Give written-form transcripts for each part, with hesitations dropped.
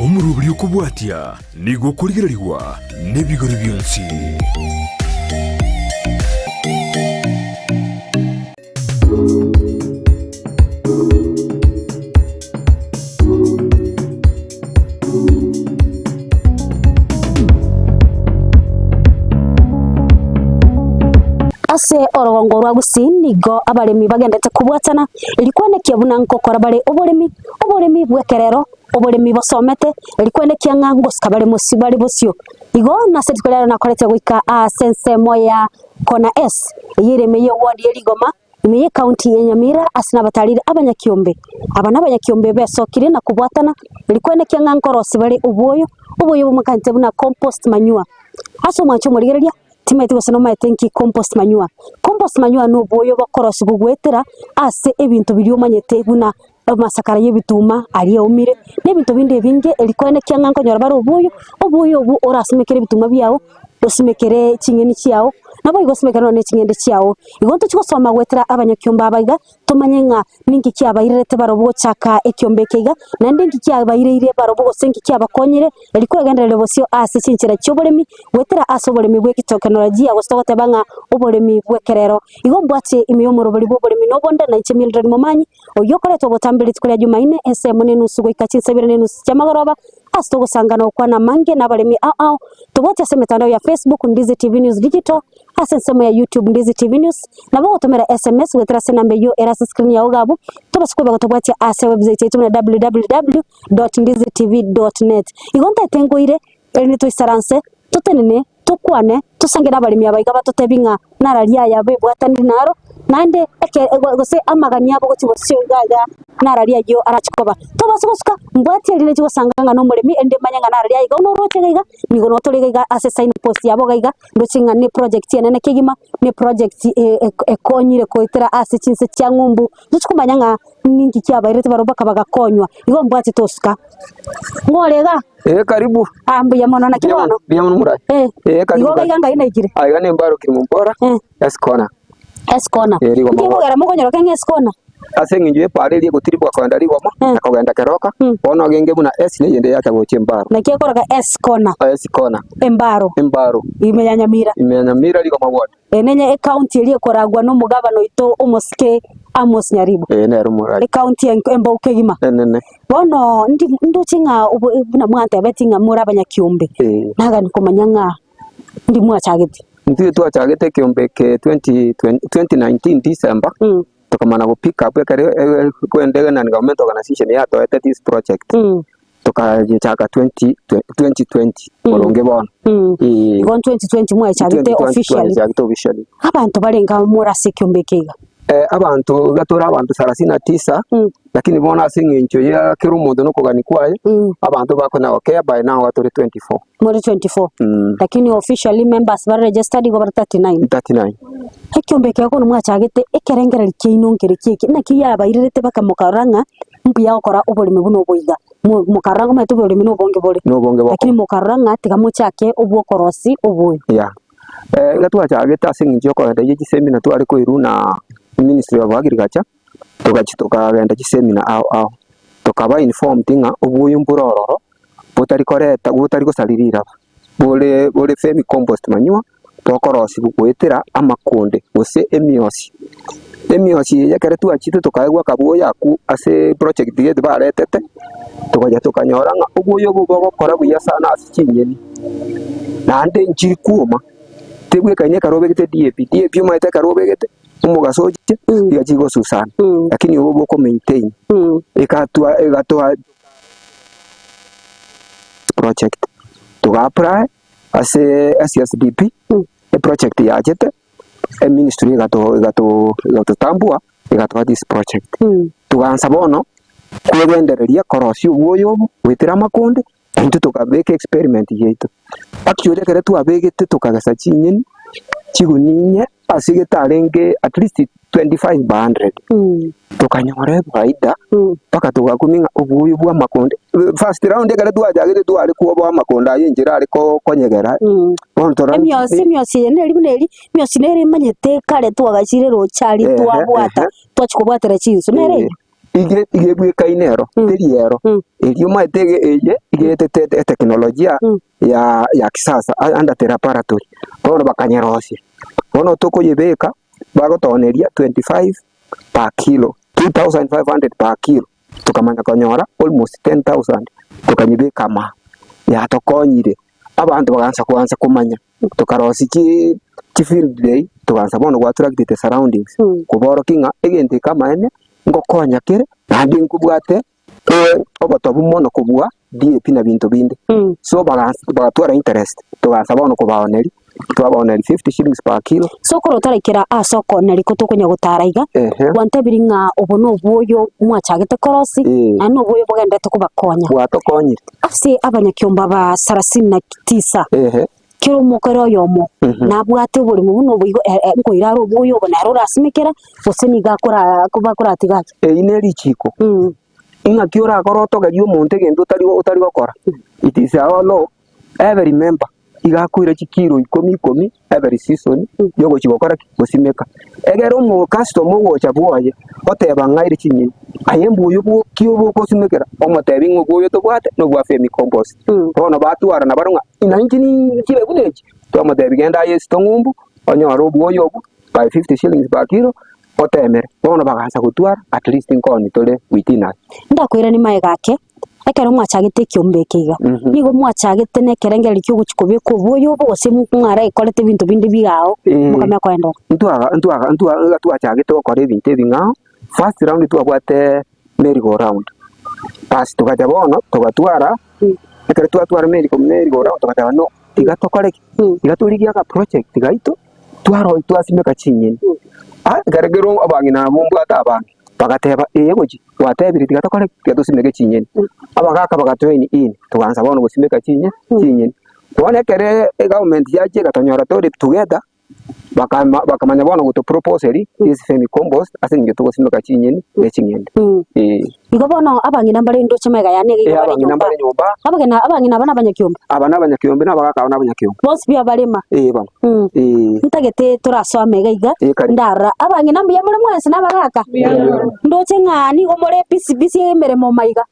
Omoroberi okobwatia nigo okorigererigwa nebigori bionsi. Ase orogongo rwa Gusii nigo abaremi bagendete kobwatana erio kwenekia buna nkokora bare oboremi, oboremi bw'ekerero, oboremi bosomete, erio kwenekia ng'a ngosika bare mosio bare bosio. Igo nase rituko riarero nakorete goika ase ensemo ya Kona S, eyio ere ime y'eward ye Rigoma, ime y'ecounty ya Nyamira ase nabatarire abanyakiombe. Aba nabanyakiombe besokire na kobwatana erio kwenekia ng'a nkorosia bare obwoyo, oboyo bomokanete buna compost manure. Ase omwancho omorigereria, Timaeti gose nomaete nki compost manure. Compost manure nobwoyo bokorosigwa goetera ase ebinto biria omanyete buna amasakara y'ebituma aria aomire, na ebinto binde ebinge erio koenekia ng'a nkonyora bare obwoyo, obwoyo obwo orasimekere ebituma biago, osimekere ching'eni chiago, naboigo osimekere nonye ne ching'ende chiago. Igo ntochi gosoma goetera abanyakiombe aba iga, tomanye ng'a ninki kiabairerete barobwo gochaka ekiombe eke iga, naende inki kiabaireire barobwo gose inki kiabakonyire, erio kwegendereria bosio ase chinchera chi'oboremi, goetera ase oboremi bwe gitokenolojia gose togoteba ng'a oboremi bw'ekerero. Igo mbwate ime y'omorobori bw'oboremi na obonde na inche Mildred Momanyi, oyio okoretwa obotambe rituko ria Jumaine, ensemo na enusu goika chinsa ibere na enusu chi'amagoroba, ase togosanga na gokwana amange na abaremi ao ao. Tobwate ase emetandao ya Facebook, Ndizi TV News Digital, Ase ensemo ya YouTube Ndizi TV News, nabo ogotomera SMS goetera ase enamba eyio ere ase screen yao iga abwo, tobase koba gotobwatia ase website yaito buna www.ndizitv.net. Igo ntaete nkoire, erinde toisaranse, totenene, tokwane, tosange nabaremi aba iga batotebi ng'a nararia aya bebwatanire naro, naende eke gose amagani abo gochia bosio iga iga nararia ayio arache koba. Tobase gosuka, mbwatie erinde chigosanga ng'a nomoremi erinde manye ng'a nararia iga noroche iga iga, nigo notore iga iga ase sign post yabo iga iga. Ndoche ng'a ne project enene kegima, ne project ekonyire goetera ase chinse chia ng'umbu, ntochi komanya ng'a ninki kiabairete barobwo mpaka bagakonywa, igo mbwate tosuka. Ng'o ore igaa? Ee karibu. Ah mbuya mono naki Mbuya bono? mbuya mono morai. Eh, Ee karibu. igo iga iga ngai naikire? Ah iga nembe arokire mompora Eh. Escona. Escona. Eh, rigoma Nki ekogera mokonyora ng'a Escona? Ase eng'encho y'epaara eria egotiribwa kogenda rigoma Eh. na kogenda keroka, Mm. bono ogenge buna S neyende yacha gocha embaro. Naki ekoroka Escona, Escona, embaro, embaro, ime ya Nyamira. ime ya Nyamira rigoma ward. Eye nenye ecounty eria ekoragwa nomogabana oito omosike Amos Nyaribo. Eye nero omorai. Ecounty en- embou kegima. Enene. Bono ndi ndoche ng'a obo buna mwantebeti ng'a more abanyakiombe, Eh. nagani komanya ng'a ndi mwachagete. Intwe twachagete ekiombe eke 2019 December, Mm. tokamana go pick up ekero Kenyan Government Organization yatoete this project, Mm. tokayechaka 2020 Mm. boronge bono. Mm. Eeh. Igo 2020 mwachagete 2020 officially. twachagete officially. Abanto barenge amo more ase ekiombe eke iga. Eh, abanto iga tore abanto sarasini na tisa, Mm. lakini bono ase eng'encho ya kera omonto na okogania kwaye, Mm. abanto bakonya gokea by now iga tore 24. More 24. Mm. Lakini officially members bare registered igo bare 39. 39. Ekiombe ekio bono mwachagete ekerengererio kiaino nkereki eke, naki yabairerete mpaka mokarora ng'a mbuya gokora oboremi buna obo iga. Mo- Mokarora ng'a omanyete oboremi na obonge bore, Nobonge boko. lakini mokarora ng'a tiga mochake obwokorosia oboyo. Yeah. Eh, iga twachagete ase eng'encho ya okogenda ye chiseminar tware koirwa na Ministry of Agriculture, togachia tokagenda chiseminar ao ao, tokaba informed ng'a oboyo mbore ororo, botari koreta botari gosaria riraba, bore bore vermi compost manure, bokorosiwa goetera amakonde gose emiosi. Emiosi eye ekero twachire tokaegwa akabuoyo akwo ase project gete baretete, togacha tokanyora ng'a obuoyo obo bogokora buya sana ase chinyeni, naende nchiri kwoma, tebwekaini ekero obegete DAP, DAP omanyete ekero obegete omogaso oche, tiga chigosusana, lakini obo boko maintain, egatwa egatoa project, toga apply ase SSDP, eproject yachete, eministry egato egato egatotambua, egatoa this project. Togaansa bono kwegendereria korosia obwoyo obo, goetera amakonde, naintwe tokabeka experiment yaito. Actually ekero twabegete tokagesa chinyeni, chigunia inye ase getarenge at least 25 by 100. Tokanyora efaida mpaka togakumia ng'a oboyo bwa amakonde, first round ekero twachagete tware kwoboa amakonde aye enchera are ko- konyegera, bono torora Emiosi emiosi eye neri buna eri, emiosi nere emanyete kare twagachire roche aria Ehe, twabwata, ehe. twachia kobwatera chinsu, nere eyio? Iga iga ebwekaine ero, teri ero, erio omanyete ege eye. Iga etete eteknolojia ya ya kisasa under the laboratory. Bono bakanyerosia, bono tokoyebeka bagotooneria 25 per kilo, 2500 per kilo, tokamanya konyora almost 10,000 tokanyebeka ama, yatokonyire, abanto bagaansa koansa komanya, tokarosia chi chifield day, togaansa bono gwatracted the surroundings, koborokia ng'a egento eke amaene ngokonya kere, naende nkobwate obotobu mono kobua DAP na binto binde. So bagatwara interest, togaansa bono kobaoneria, twabaoneria 50 shillings per kilo. So ekero otaraikera ase okooneri ko tokonya gotara iga, Ehe. gwantebirie ng'a obo na obwoyo mwachagete korosia, Eh. naende na obwoyo bogendererete kobakonya. Bwatokonyire. Ase abanyakiombe ba sarasini na tisa, Ehe. kera omokere oyomo nabwate oboremo buna obo igo nkoira are obwoyo obo nere orasimekera, gose nigo akora bakoratiga ache. Eyio ne richiko, ing'aki orakore otogerie omonto egento otari otari gokora? It is our law, every member iga akoira chikiro ikomi ikomi every season yogochia gokora ki? Gosimeka. Egere omo customer ogocha bwoye, oteba ng'aire chinyeni, aye mbuya oboki obo ogosimekera, omotebi ng'a oboyo tobwate nobwa vermicompost. Bono batwara nabarabwo ng'a Inaki inche ninchire buna echi? Twamotebia, Genda aye esito ng'umbu, onyore obwoyo obwo by 50 shillings per kilo, otemere. Bono bagaansa gotwara, at least nkoni tore within us. Ndakoiranie magega ake, ekero mwachagete ekiombe eke iga, nigo mwachagete na ekerengererio kia ogochia kobeka obwoyo obo gose mwaraekorete ebinto binde bigao mokamanya koenderera? Ntwaga ntwaga ntwa iga twachagete gokora ebinto ebing'ao, first round twabwate merry go round, basi togacha bono togatwara Ekero twatwara merry merry go round togateba no, tiga tokore ki? Tiga torigie aga project gaito, twaro twasimeka chinyeni. Ah ekero kero abang'ina abwo mbwate abange, bagateba ee gochi, gwatebire tiga tokore ki? Tiga tosimeke chinyeni. Abagaka baga join in, togaansa bono gosimeka chinye chinyeni. Bono ekere egovernment yachia egatonyora tore together. Bakama bakamanya bono gotoproposeri this vermicompost ase eng'encho togosimeka chinyeni ne ching'ende. Eh. Igo bono abang'ina mbare ndoche magega yane iga Eh, igo bare abang'ina nyomba. mbare nyomba. Abagena abang'ina aba nabanyakiombe. Aba nabanyakiombe na abagaka aba nabanyakiombe. Bonsi pi abarema. Eh bono. Eh. Ntagete torasoa amaiga iga, Eh, karibu. ndarora abang'ina mbuya more mwensi na abagaka? Ndoche ng'a nigo more busy busy emeremo maiga.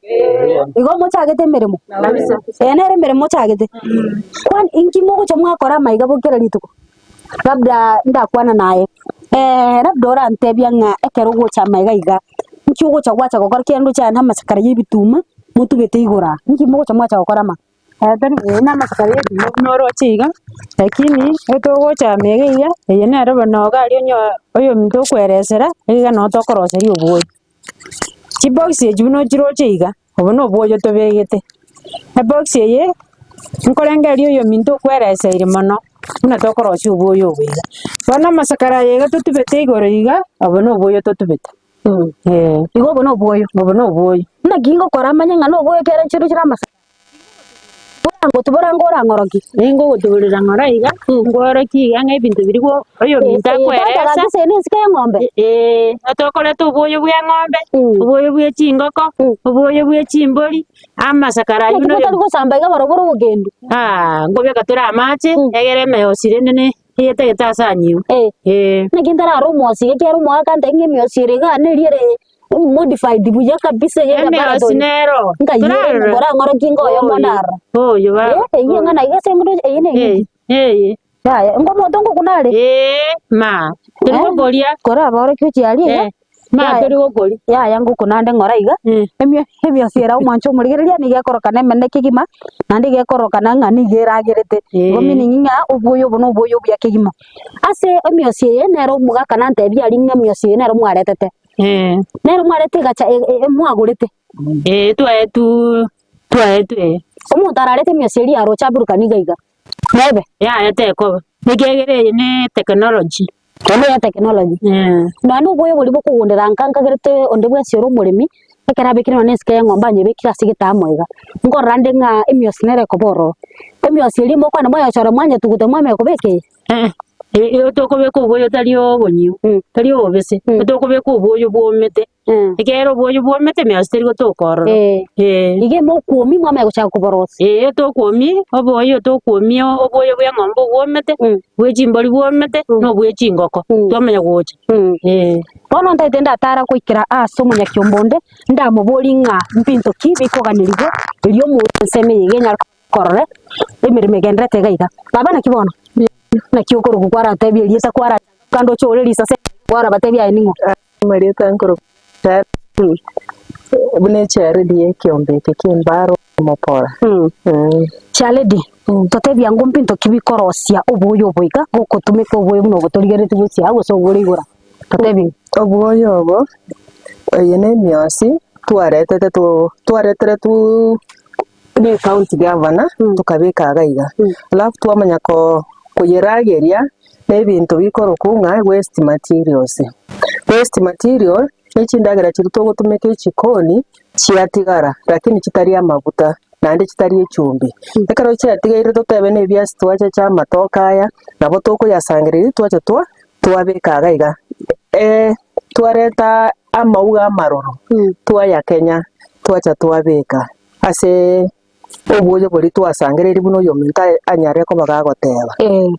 Igo mochagete emeremo. Eye nere emeremo mochagete. Kwani inki mogocha mwakora amaiga bo kera rituko? Labda ndakwana naye, labda orantebia ng'a ekero ogocha amaiga iga, inki ogocha gwacha gokora kera ndoche aya namasakara ya ebituma, motubete igoro aa, inki mogocha mwacha gokora ama? Tari eye namasakara ya ebituma buna oroche iga, lakini etogocha amaiga iga, eye nere bono iga aria onye oyominto okoeresera, iga noo tokoroseria obwoyo. Chibox echi buna ochiroche iga, obo na obwoyo tobegete. Ebox eye, nkorengereria oyominto okwereseire mono, buna tokorosia obwoyo obo iga. Bono amasakara aya iga totubete igoro iga, obo na obwoyo totubete, eh. Igo obo na obwoyo. Obo na obwoyo. Naki ngokora manye ng'a na obwoyo kere nchiroche amasakara. Borangotubora ngorang'orokie. Ningogotuborera ng'ora iga, nkworokie iga ng'a ebinto biria go oyominto akweresa. Eye nensike y'eng'ombe? Eeh, tokoreta obwoyo bwa eng'ombe, obwoyo bwa echingoko, obwoyo bwa echimbori, amasakara aywo Naki noyo. motari gosamba iga barobwo orogokendu? Nkobeka tore amache, egere emeosi rende ne eyetagete ase anyigwe. Ee. Naki ntarare omosi iga ekiagera omogaka antebie ng'a emiosi ere igaa neri ere modified buya kabisa eye Emiosi laboratory. nero. Nkai Torarora. ngorang'orokie inga oyomo ndarora. Oyo baba. Eh, eyio eng'ana iga ase eng'encho eyio ne Eh, eng'iti. eh. Yaya, ngomonto ngokuna are. Eh, ma. Tori Eh. gokoria. Korabaorokie ochiaria iga. Eh, ma Yaya. tori gokoria. Yaya ngokuna nde ng'ora iga. Eh. Emio emiosi ere omwancho omorigereria nigo ekorokana emenene kegima, naende iga ekorokana ng'a nigo eragerete. Igo Eh. meaning ng'a obwoyo obo na obwoyo obuya kegima. Ase emiosi eye nere omogaka nantebia aria ng'a emiosi eye nere mwaretete. Nere mwarete egacha emwagorete. Ee, twaetwe twaetwe ee. Omonto ararete emiosi eria aroche aburukanie iga iga, nebe. Yaya tekoba, ekiagera eye ne technology. Eye ne technology. Nonya na oboyo boria bokogundera nka nkagerete onde bwensi ore omoremi, ekero abekire nonya na esike y'eng'ombe anyebekire ase egetama iga, nkorora nde ng'a emiosi nere ekoba ororo. Emiosi eria mokogenda mwayochora mwanyetuguta mwamanya kobeka eye. Ee, tokobeka oboyo tari obonyio, tari obobese, tokobeka oboyo bwomete, ekiagera oboyo bwomete emiosi teri gotoka ororo. Ee. Iga emokuomia mwamanya gochaka koborosia. Ee, tokuomia oboyo tokuomia oboyo bwa eng'ombe obwomete, bwe chimbori bwomete, na obwe chingoko, twamanya gocha. Ee. Bono ntaete ndatara goikera ase omonyakiombe onde, ndamoborie ng'a mbinto ki bikoganerigwe. Erio omonto ensemo eye iga enyare korora emeremo egenderete iga iga. Baba naki bono? Naki okorokwa kwaratebia erieta kwara kande oche ore risase kwarabatebia aye ning'o? Amarieta nkorokwa buna echiaredi ya ekiombe eke kia embaro omopora. Chiaredi, totebia ng'o mbinto ki bikorosia oboyo obo iga, gokotumeka oboyo buna obo torigereretie gochia aa gose obore igoro? Totebie. Obwoyo obo, eye ne emiosi twaretete to twaretere tu ne ecounty governor tokabeka iga iga. Alafu twamanya ko koyerageria na ebinto bikorokwa ng'a waste materials. Waste material ne chindagera chiria togotumeka echikoni chiatigara lakini chitari amaguta naende chitari echumbi. Ekero chiatigaire totebe na ebiasi twachecha amatoke aya, nabo tokoyasangereria twacha twa twabeka iga iga, twareta amauga amaroro twayakenya twacha twabeka ase obwoyo boria twasangereiri buna oyominto anyare koba gagoteba.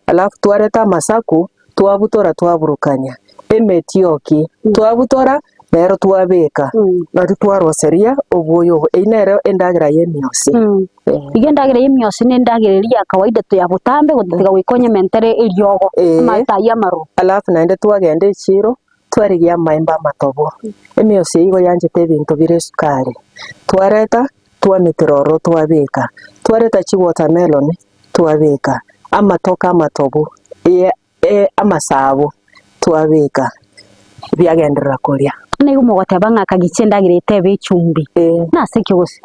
Alafu twareta amasaku twabutora twaburukania, emetioki twabutora nero twabeka, nario twaroseria obwoyo obo. Eyio nero endagera ya emiosi. Iga endagera ya emiosi na endagera eria ya kawaida ya botambe gotiga goika onyementere eriogo, amato ayio amaroro. Alafu naende twagenda echiro, twarigia amaemba amatobo, emiosi eyio igo yanchete ebinto bire esukari, twareta twamitera ororo twabeka, twareta chiwatermelon twabeka, amatoke amatobu, amasabo twabeka, biagenderera koria. Nigo mogoteba ng'a akagicha endagera etebe echumbi. Nase ki gose?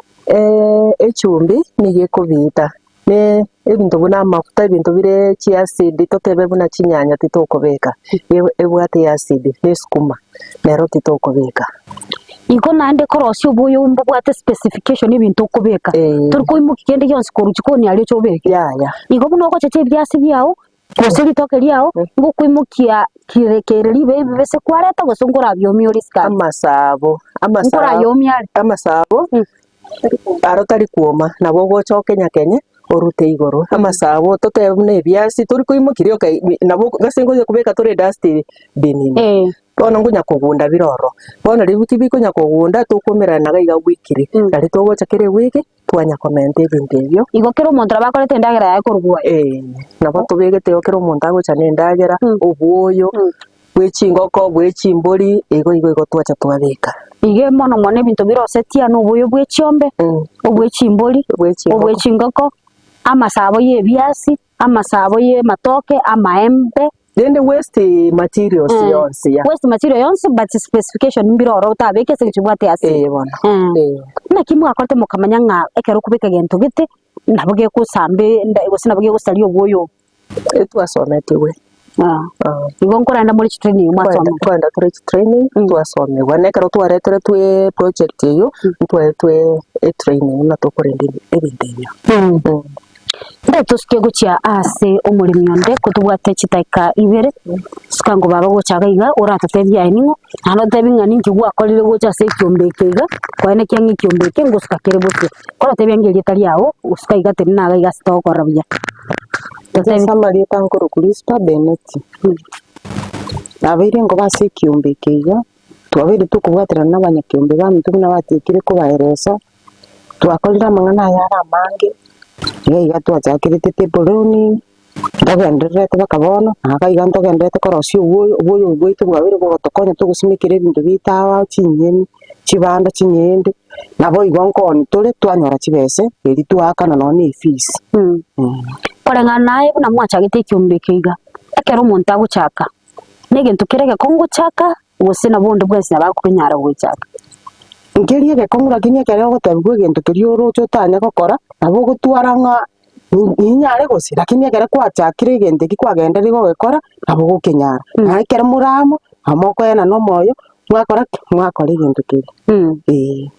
Echumbi nigo ekobiita, ne ebinto buna amafuta, ebinto bire chiacid, totebe buna chinyanya titokobeka, ebwate eacid, na esukuma nero titokobeka. Igo naende korosia oboyo mbobwate specification ebinto okobeka, tori koimokia kende gionsi korwa chikoni aria oche obeke. Yaya. Igo buna ogochecha ebiasi biao, gose ritoke riao, ngokoimokia kere kere ribe ebibese kwareta gose nkorabiomia ore isiko aria. Amasabo, amasabo, Nkorayomia are. amasabo, aro tari kwoma, nabo ogocha okenyakenye orute igoro. Amasabo totebe buna ebiasi tori koimokia rioka nabo gose ngocha kobeka tore edustbin ime. Bono nkonya kogunda bire ororo. Bono riria bikonya kogunda tokomerana iga iga weekly, nari togocha kera ewiki twanya komenta ebinto ebio. Igo kera omonto nabo akorete endagera yaye korwa bwoye. Ee, nabo tobegete igo kera omonto agocha na endagera, obwoyo, bwe chingoko, bwe chimbori, igo igo igo twacha twabeka. Iga mono mono ebinto birosetie aa na oboyo bwe chiombe, obwe chimbori, Obwe chingoko. obwe chingoko, amasabo ya ebiasi, amasabo ya amatoke, amaembe. Rende waste materials yonsi ya. Waste material yonsi but specification mbire ororo otabeke ase eng'encho obwate ase. Ee bono. Ee. Naki mwakorete mokamanya ng'a ekero okobeka egento gete nabo gegosamba enda gose nabo gegosaria obwoyo obo. Etwasometigwe. Igo nkorenda more chitraining mwasoma. Nkorenda tore chitraining twasomigwa na ekero twareteretwe eproject eywo ntwaetwe etraining buna tokorenda ebinto ebio. Nde tosuke gochia ase omoremi onde kotobwate chidakika ibere, suka ngo baba gocha iga iga oratotebie aye ning'o, naende ototebie ng'a ninki gwakorire gocha ase ekiombe eke iga, koenekia ng'a ekiombe eke ngosuka kere bosio. Korotebia ng'a erieta riago, gosuka iga tenena iga iga ase togokorera buya. Totebie. Ase amarieta nkorokwa Rispa Beneti, nabeire nkoba ase ekiombe eke iga, twabeire tokobwaterana na abanyakiombe baminto buna batekire kobaeresa. Twakorire amang'ana aya are amange, iga iga twachakerete table rounding, ntogendererete mpaka bono, na iga iga ntogendererete korosia obwoyo, obwoyo obo bwaito bwabeire bogotokonya togosimekera ebinto biaito ao ao chinyeni, chibando, ching'ende, nabo igo nkoni tore twanyora chibese erio twaakana nonye na efees. Koreng'ana naye buna mwachagete ekiombe eke iga, ekero omonto agochaka, na egento kere egekong'u gochaka gose nabo onde bwensi nabo akonyara goechaka. Nkeria egekong'u lakini ekero ogotebiwa egento keria oroche otanye gokora, nabo ogotwara ng'a ninyare gose, lakini ekero kwachakire egento ekio kwagenderire gogekora, nabo ogokenyara. Naye ekero more amo, nabo mokoenana omoyo, mwakora ki? Mwakora egento keria, eh.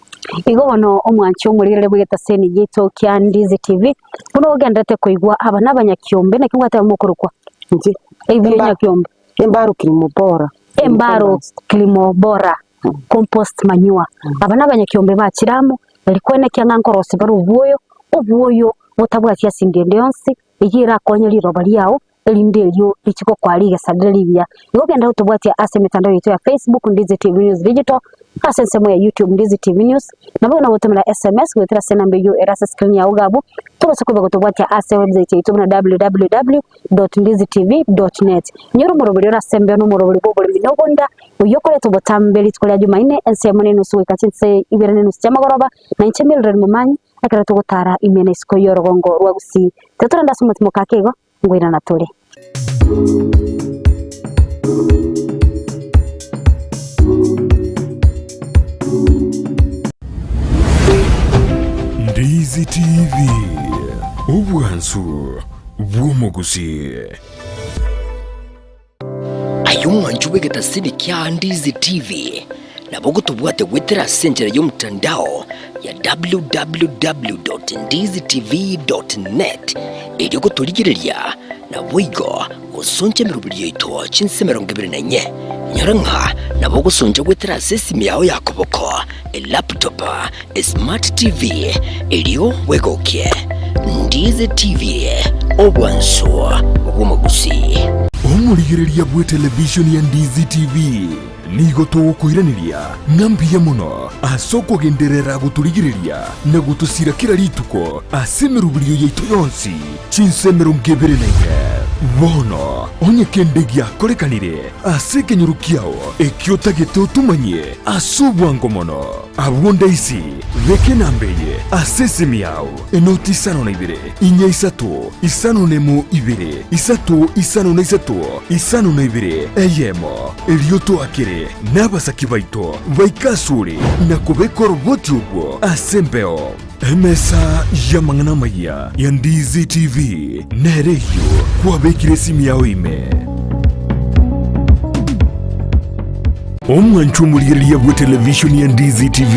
Igo bono omwanchi omorigereri bw'egetaseni giaito kia Ndizi TV, buna ogendererete koigwa aba nabanyakiombe, naki ngwateba mokorokwa? Inche, Ebi enyakiombe. Embaro kilimo bora. Embaro kilimo bora, compost manure. Aba nabanyakiombe bachire amo, eri kwenekia ng'a nkorosia bare obwoyo, obwoyo botabwati ase engencho ende yonsi, eyio erakonye riroba riao. Erinde erio richie gokoa rigesa rire rigiya. Igo genda gotobwatia ase emetandao yaito ya Facebook, Ndizi TV News Digital, ase ensemo ya YouTube, Ndizi TV News, nabo bono gotomera SMS goetera ase enamba eyio ere ase screen yao iga abwo, tobasa koba gotobwatia ase website yaito buna www.ndizitv.net. Nyora omorobori ore ase embeo na omorobori bw'oboremi na obonda, oyio okoreta obotambe rituko ria Jumaine, ensemo na enusu goika chinse ibere na enusu chiamagoroba, na inche Mildred Momanyi, ekero togotara ime na isiko y'orogongo rwa Gusii. Tiga torende ase omotimoka ake igo, ngoirana tore. Ndizi TV, obwansu bw'omogusii. Aye omwanchi bw'egetasini kia Ndizi TV, nabo ogotobwate goetera ase enchera y'omotandao ya www.ndizitv.net erio gotorigereria naboigo gosoncha emeroberi yaito chinse 24. Nyora ng'a nabo ogosoncha goetera ase esimi yao ya koboko, elaptop, esmart TV erio bwegokie. Ndizi TV, obwansu bw'omogusii. Omorigereria bw'etelevishoni ya Ndizi TV nigo togokoiraneria ng'a mbuya mono ase okogenderera gotorigereria na gotosira kera rituko ase emeroberio yaito yonsi chinsa 24. Bono onye kende giakorekanire ase ekenyoro kiao ekio otagete otomanyie ase obwango mono, Abwo ndaisi, beka enamba eye ase esimi yao, enoti isano na ibere, inya isato, isano na emo ibere, isato isano na isato, isano na ibere, eyemo. Erio toakere nabasaki baito baike asore na kobeka oroboti obwo ase embeo. Emesa y'amang'ana amayia ya Ndizi TV nere eyio kwabekire esimi yao ime. Omwancho omorigereria bwe televishoni ya Ndizi TV,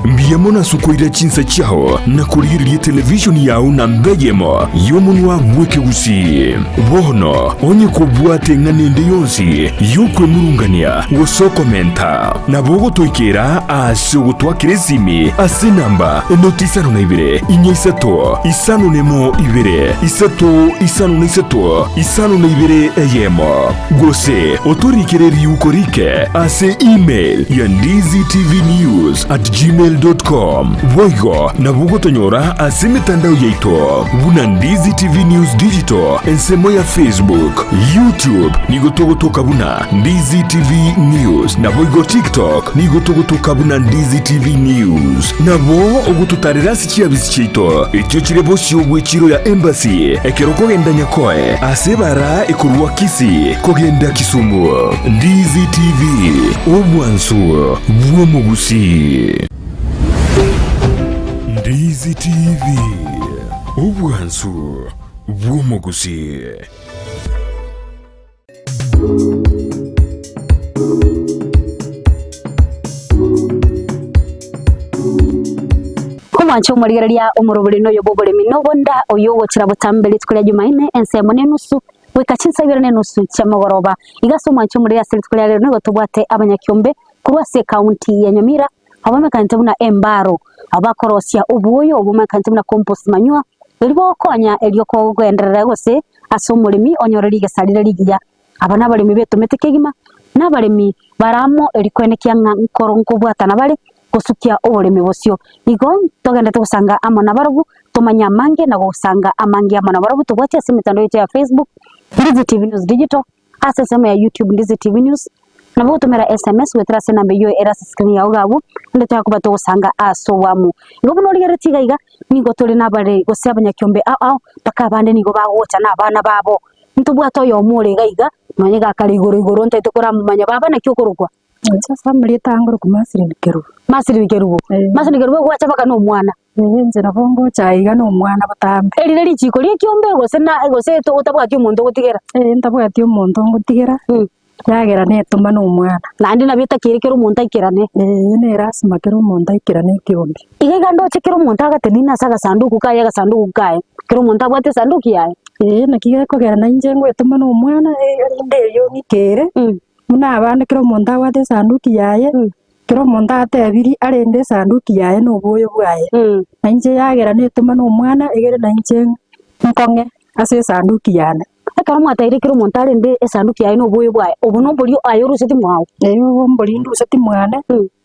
mbuya mono ase okoira chinsa chiao na korigereria televishoni yao namba eyemo y'omonwa bw'ekegusii. Bono onye kobwate eng'ana ende yonsi y'okwemurungania gose okomenta, nabo ogotoikera ase ogotwakera esimi ase enamba enoti isano na ibere, inya isato, isano na emo ibere, isato isano na isato, isano na ibere eyemo. Gose otorikere riuko rike ase email ya ndizitvnews@gmail.com. Boigo nabo ogotonyora ase emetandao yaito buna Ndizi TV News Digital ensemo ya Facebook, YouTube nigo togotoka buna Ndizi TV News naboigo TikTok nigo togotoka buna Ndizi TV News. Nabo ogototarera ase chiabisi chiaito echio chire bosio bw'echiro ya Embassy ekero okogenda Nyakoe ase ebara ekorwa Kisii kogenda Kisumu. Ndizi TV, obwansu bw'omogusii. Ndizi TV, obwansu bw'omogusii. Omwanche omorigereria omorobori noyo bw'oboremi nobonda oyio ogochira botambe rituko ria Jumaine ensemo na enusu goika chinsa ibere na enusu chiamogoroba. Iga ase omwanche omorere ase rituko ria rero nigo tobwate abanyakiombe korwa ase ekaunti ya Nyamira abamanyekanyete buna Embaro, abakorosia obwoyo obomanyekanyete buna compost manure, erio bogokonya erio kogenderera gose ase omoremi onyore rigesa rire rigiya. Aba nabaremi betomete kegima, na abaremi bare amo erio koenekia ng'a nkoro nkobwatana bare gosukia oboremi bosio. Igo togenderete gosanga amo nabarobwo, tomanye amange na gosanga amange amo nabarobwo tobwati ase emetandao yaito ya Facebook, Ndizi TV News Digital, ase ensemo ya YouTube Ndizi TV News, Nabo gotomera SMS goetera ase enamba eyio ere ase screen yao iga abwo, naende toyakoba togosanga ase oboamo. Igo buna origereretie iga iga, nigo tore nabare gose abanyakiombe ao ao, mpaka abande nigo bagocha na abana babo. Ntobwate oyomo ore iga iga, nonye iga akare igoro igoro ntaete koramomanya, baba naki okorokwa? Inche ase amarieta aa nkorokwa Marceline Kerubo. Marceline Kerubo, Eh. Marceline Kerubo gwacha mpaka na omwana. Ee inche nabo ngocha aiga na omwana botambe. Eri nerichiko ri'ekiombe gose na gose otabwati omonto ogotigera? Ee ntabwati omonto ngotigera, ekiagera netoma na omwana. Naende nabo etakeire kera omonto aikerane. Ee ne lasima kera omonto aikerane ekiombe. Iga iga ndoche kera omonto agatenena ase agasanduku kaye agasanduku kaye, kera omonto abwate esanduki yaye. Ee naki gekogera nainche ngoetoma na omwana erinde erio ng'ikere, buna abande kera omonto abwate esanduki yaye. Kera omonto atebirie arende esanduki yaye na oboyo bwaye, na inche yagera netoma nomwana, egere na inche nkong'e ase esanduki yane. Ekero mwateire kera omonto arende esanduki yaye na oboyo bwaye, obo noborio aye oruseti mwao. Erio obo mbori nduseti mwane,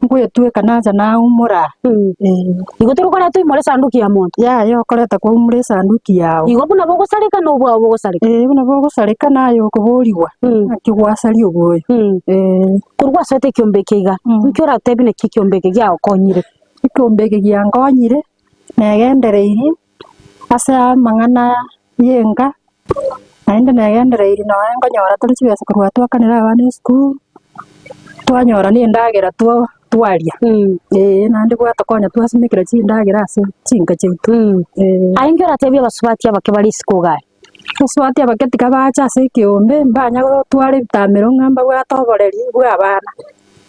ngwetweka nacha naumora aa. Ee. Igo tori koreta oimore esanduki ya monto. Yaya okoreta kwaumora esanduki yao. Igo buna bogosareka na obwao bogosareka. Ee, buna bogosareka naye okoborigwa, naki gwasaria oboyo. Ee. Korwa gwasoete ekiombe eke iga, nki oratebie naki ekiombe eke giagokonyire? Ekiombe eke giankonyire, negendereirie ase amang'ana y'enka, naende negendereirie nonya nkonyora tore chibesa korwa twakanera abana esukuru, twanyora na endagera two twaria, eh, naende bwatokonya twasimekera chindagera ase chinka chiaito, eh. Aye inki oratebie abasubati abake bare isiko iga aye? Abasubati abake tiga bache ase ekeombe, mbanya gotwara ebitamero ng'a mbabwate oboreri bwa abana,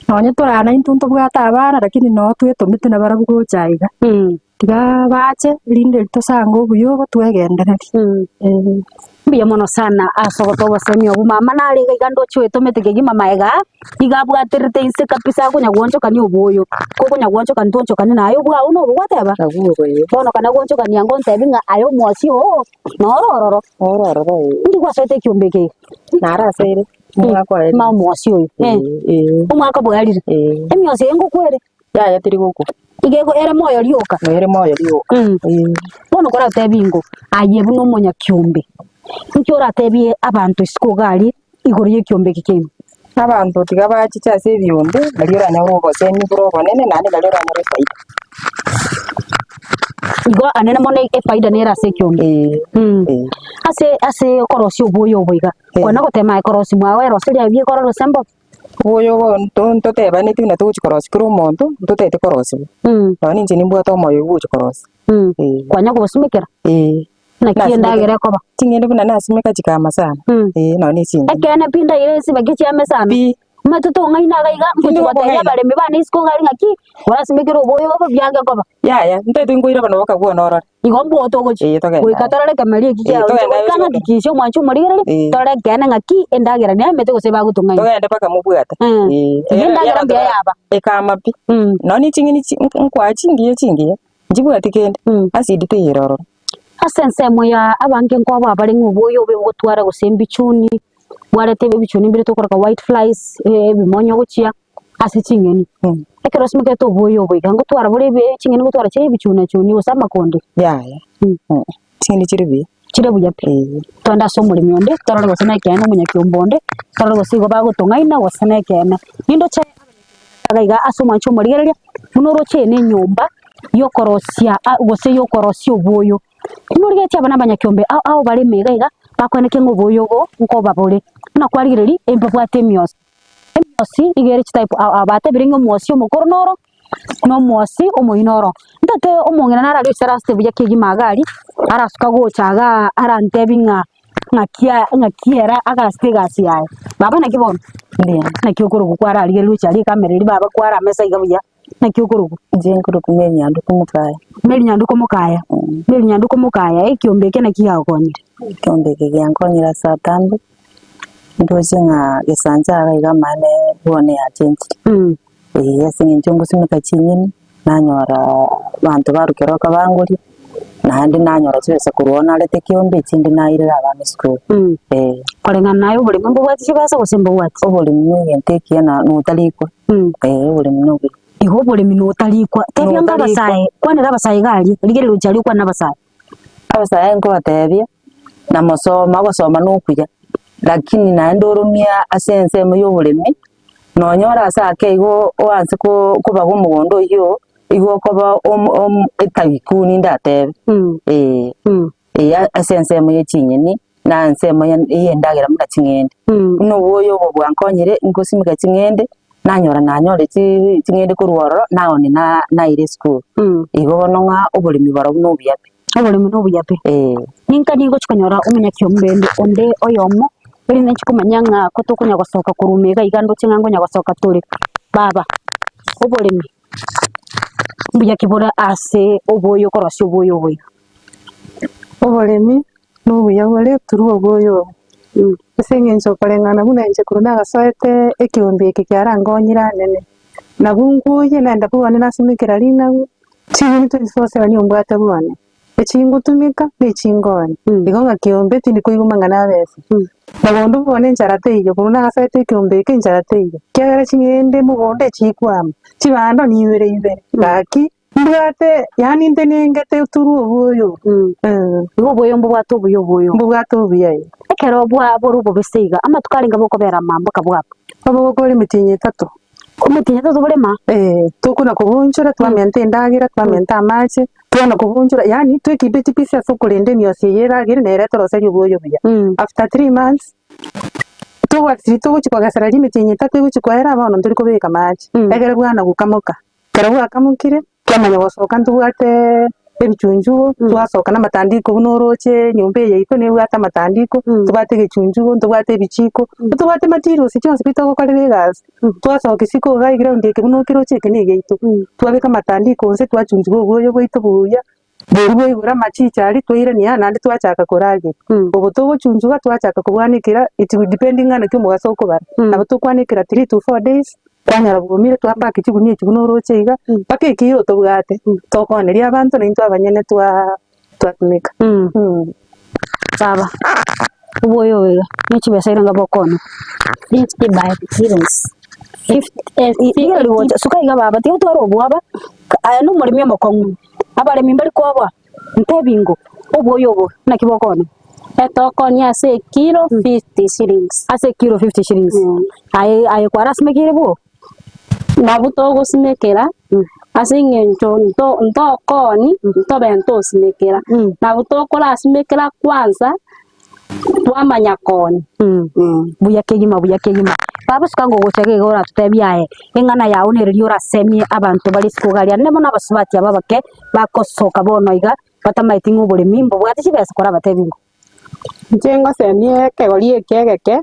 nonye torana naintwe ntobwate abana lakini noo twetomete nabarabwo gocha iga. Tiga bache, erinde erio tosange obuya obo twegendererie. Ee. Mbuya mono sana ase ogotoa obosemi obwo mama nare iga iga ndoche oetomete kegima maega iga abwaterete inse kabisa akonya goonchokania oboyo, kokonya goonchokania toonchokani naye obwao nobo gwateba? Nabwo obo ee. Bono kana goonchokania ngontebi ng'a aye omwasi oo noro ororo. Noro ororo ee. Indi gwasoete ekiombe eke iga? Naro aseire, omwaka oerire. Ma omwasi oyo, Ee, ee. Omwaka bwarire? Ee. Emiosi eye ngokwere? Yaya teri gokwa. Iga ego ere moyo rioka. Ere moyo rioka. Mm. Bono koratebie ingo, aye buna omonyakiombe, inki oratebie abanto isiko iga aria igoro y'ekiombe eke kiaino? Abanto tiga bachiche ase ebiombe, nario oranyore obosemi bore obonene naende nario oranyore efaida. Igo anene mono efaida nere ase ekiombe. Ee. Mm. Ee. Ase ase okorosia oboyo obo iga, kwana gotema aye korosia mwago eroseria aye biekora gose mbobe? Oboyo obo nto ntotebaneti buna togochi korosia kera omonto, ntotagete korosiwa. Nonya ninche nimbwate omoyo oywo bwogochi korosia. Ee. Kwanya kobosumekera? Ee. Naki Nasimeka- endagera ekoba? Ching'ende buna nasimeka chikama sana. Ee, nonya na eching'ende. Ekeene pi ndaire ensibaki chiame sana. Pi. Omanyete tong'aina iga iga, Tindi ngochi gotebia gokong'aina. abaremi bane isiko iga aria ng'aki, orasimekere oboyo obo biange koba. Yaya, ntagete nkoira bono bokagwa orore. Igo mbwo togochia. Ee, togende Goika aye. torore ekemeria eki Ee, kiao. togende aye Goika gochia ng'akikishe omwancho omorigereria, Ee. torore ekeene ng'aki endagera neamete gose bagotong'aina. Togende mpaka mobwate. Mm. Ee, Igo egere endagera abanto mbuya bara- yaba. Ekama pi. Mm. Nonya ne ching'eni chi- nk- nkwaa chingiya chingiya, nchibwati kende, Mm. acid teiyo ere ororo. Ase ensemo ya abange nkoba bare ng'a oboyo obe bogotwara gose embichuni, bwarete ebichuni mbire tokoroka white flies, ebimonyo gochia. ase ching'eni. Ekero osimekete oboyo obo iga, ngotwara bore ebi ching'eni ngotwara chire ebichuna chuni gose amakonde. Yaya, ching'eni chire buya. Chire buya pi. Eeh. Togende ase omoremi onde, torore gose nekeene omonyakiombe onde, torore gose igo bagotong'aina gose nekeene. Nindoche iga iga ase omwancho omorigereria, buna oroche eye na enyomba yokorosia gose yokorosia oboyo. Buna origeretie aba na abanyakiombe ao ao bare ime iga iga, bakoenekia ng'a oboyo obo nkoba bore. Buna kwarigereria, mbabwate emiosi. Emiosi iga ere chitype ao ao, batebire ng'a omwosi omokoro noro, na omwosi omoyio noro. Ntete omong'ina naro aria oisaransete buya kegima iga aria, arasuka gocha igaa arantebi ng'a ng'aki a ng'aki ere agasete egasi yaye. Baba naki bono? Mbuya. Naki okorokwa kwararigereria gocha aria ekamera eria baba kwaramesa iga buya, naki okorokwa? Inche nkorokwa Mary Nyanduko Mokaya. Mary Nyanduko Mokaya, Mary Nyanduko Mokaya, ekiombe eke naki giagokonyire? Ekiombe eke giankonyire ase atambe, Ndoche ng'a gesancha iga iga amaene bono yachenchire. Ee ase eng'encho ngosimeka chinyeni, nanyora abanto barwa keroka bangoria, naende nanyora chibesa korwa oo narete ekeombe echinde nairera abana esukuru, eh. Koreng'ana naye oboremi mbobwati chibesa gose mbobwati? Oboremi na egento ekiya na notarikwa, eh oboremi na obuya. Igo oboremi notarikwa, tebia ng'a Notarikwa. abasae, kwanera abasae iga aria, rigereria gochia aria okwane na abasae. Abasae nkobatebia, namosoma ogosoma nokuya, lakini naende oromie ase ensemo ya oboremi, nonya ore ase ake igo oanse ko- kobaga omogondo oyio, igo okoba omo omo etaikuni ndatebe, eh, eeh ase ensemo ya chinyeni, na ensemo ya ya endagera buna ching'ende. Buna oboyo obo bwankonyire, ngosimeka ching'ende, nanyora nanyore chii ching'ende korwa ororo, naonia na naira esukuru. Igo bono ng'a oboremi barobwo na obuya pi. Oboremi na obuya pi. Eeh. Ninka ningochi konyora omonyakiombe onde onde oyomo, erinde nchi komanya ng'a ko tokonya gosoka korwa ime iga iga ndoche ng'a ngonya gosoka tore. Baba, oboremi mbuya ki bore ase oboyo okorosia oboyo obo iga? Oboremi nobuya bore torwe oboyo obo, ase eng'encho okoreng'ana buna inche korwa nagasoete ekeombe eke kiarangonyire anene, nabwo nkoyie naende bwane nasimekera rinagu, ching'eni 24/7 nigo mbwate bwane. Echingotumeka na echingonya. Igo ng'a kiombe tindi koigwa mang'ana abesa. Mogondo bono enchara teiyo, korwa nagasete ekiombe eke enchara teiyo, ekiagera ching'ende mogondo echikwama, chibando niibere ibere, gaki mbwate yaani ntenengete through oboyo obo eh. Igo oboyo mbobwate obuya oboyo. Mbobwate obuya eh. Ekero bwa bore obobese iga, amatuko arenge bokobera ama mpaka bwaba? Obogokora emetienyi etato. Omotienyi etato borema? Eh, tokona kobonchora twamenta endagera, twamenta amache, Twana kobunchora, yaani twekipe chipisi ase okorenda emiosi eye eragere nere etoroserie obwoyo buya. After 3 months, tobwati togochi kogesera rimiti etato egochi koera bono ntori kobeka amache, egere bwana gokamoka. Ekero bwakamokire, twamanya gosoka ntobwate ebichunchugo, twasoka na amatandiko buna oroche enyomba eye yaito nebwate amatandiko, ntobwate egechunchugo, ntobwate ebichiko, ntobwate materials chionsi pi togokorera egasi. Twasoka isiko igaa eground eke buna okeroche eke na egiaito, twabeka amatandiko inse twachunchuga obwoyo bwaito buya, boria bwaigora amachicha aria twairania naende twachaka koragera. Obo togochunchuga twachaka kobwanekera it will depend ng'a naki omogaso okobara, nabo tokwanekera 3 to 4 days, kwanyora bwomire twapaka chigunia echi buna oroche iga, mpaka ekiro tobwate, tokooneria abanto naintwe abanyene twaa twatumeka. Baba, oboyo obo iga, ne chibesa erenga bokoonigwa? 50 by kilos. Iga rigocha, suka iga baba, tiga otware obwoba, aye na omoremi omokong'u, abaremi mbari koboa, ntebi ingo, oboyo obo naki bokoonigwa? Etokoonia ase ekilo 50 shillings. Ase ekilo 50 shillings. Aye aye kwarasimekire bwo? Nabwo togosimekera ase eng'encho nto ntokoni ntobe ntosimekera, nabo tokorasimekera kwanza twamanya koni. Buya kegima buya kegima. Baba suka ngogocha iga iga oratotebie aye, eng'ana yago nere riria orasemie abanto bare isiko iga aria, naende mono abasubati aba abake bagosoka bono iga, batamaeti ng'a oboremi mbobwate chibesa korabatebie ng'o. Inche ngosemie ekegori eke egeke,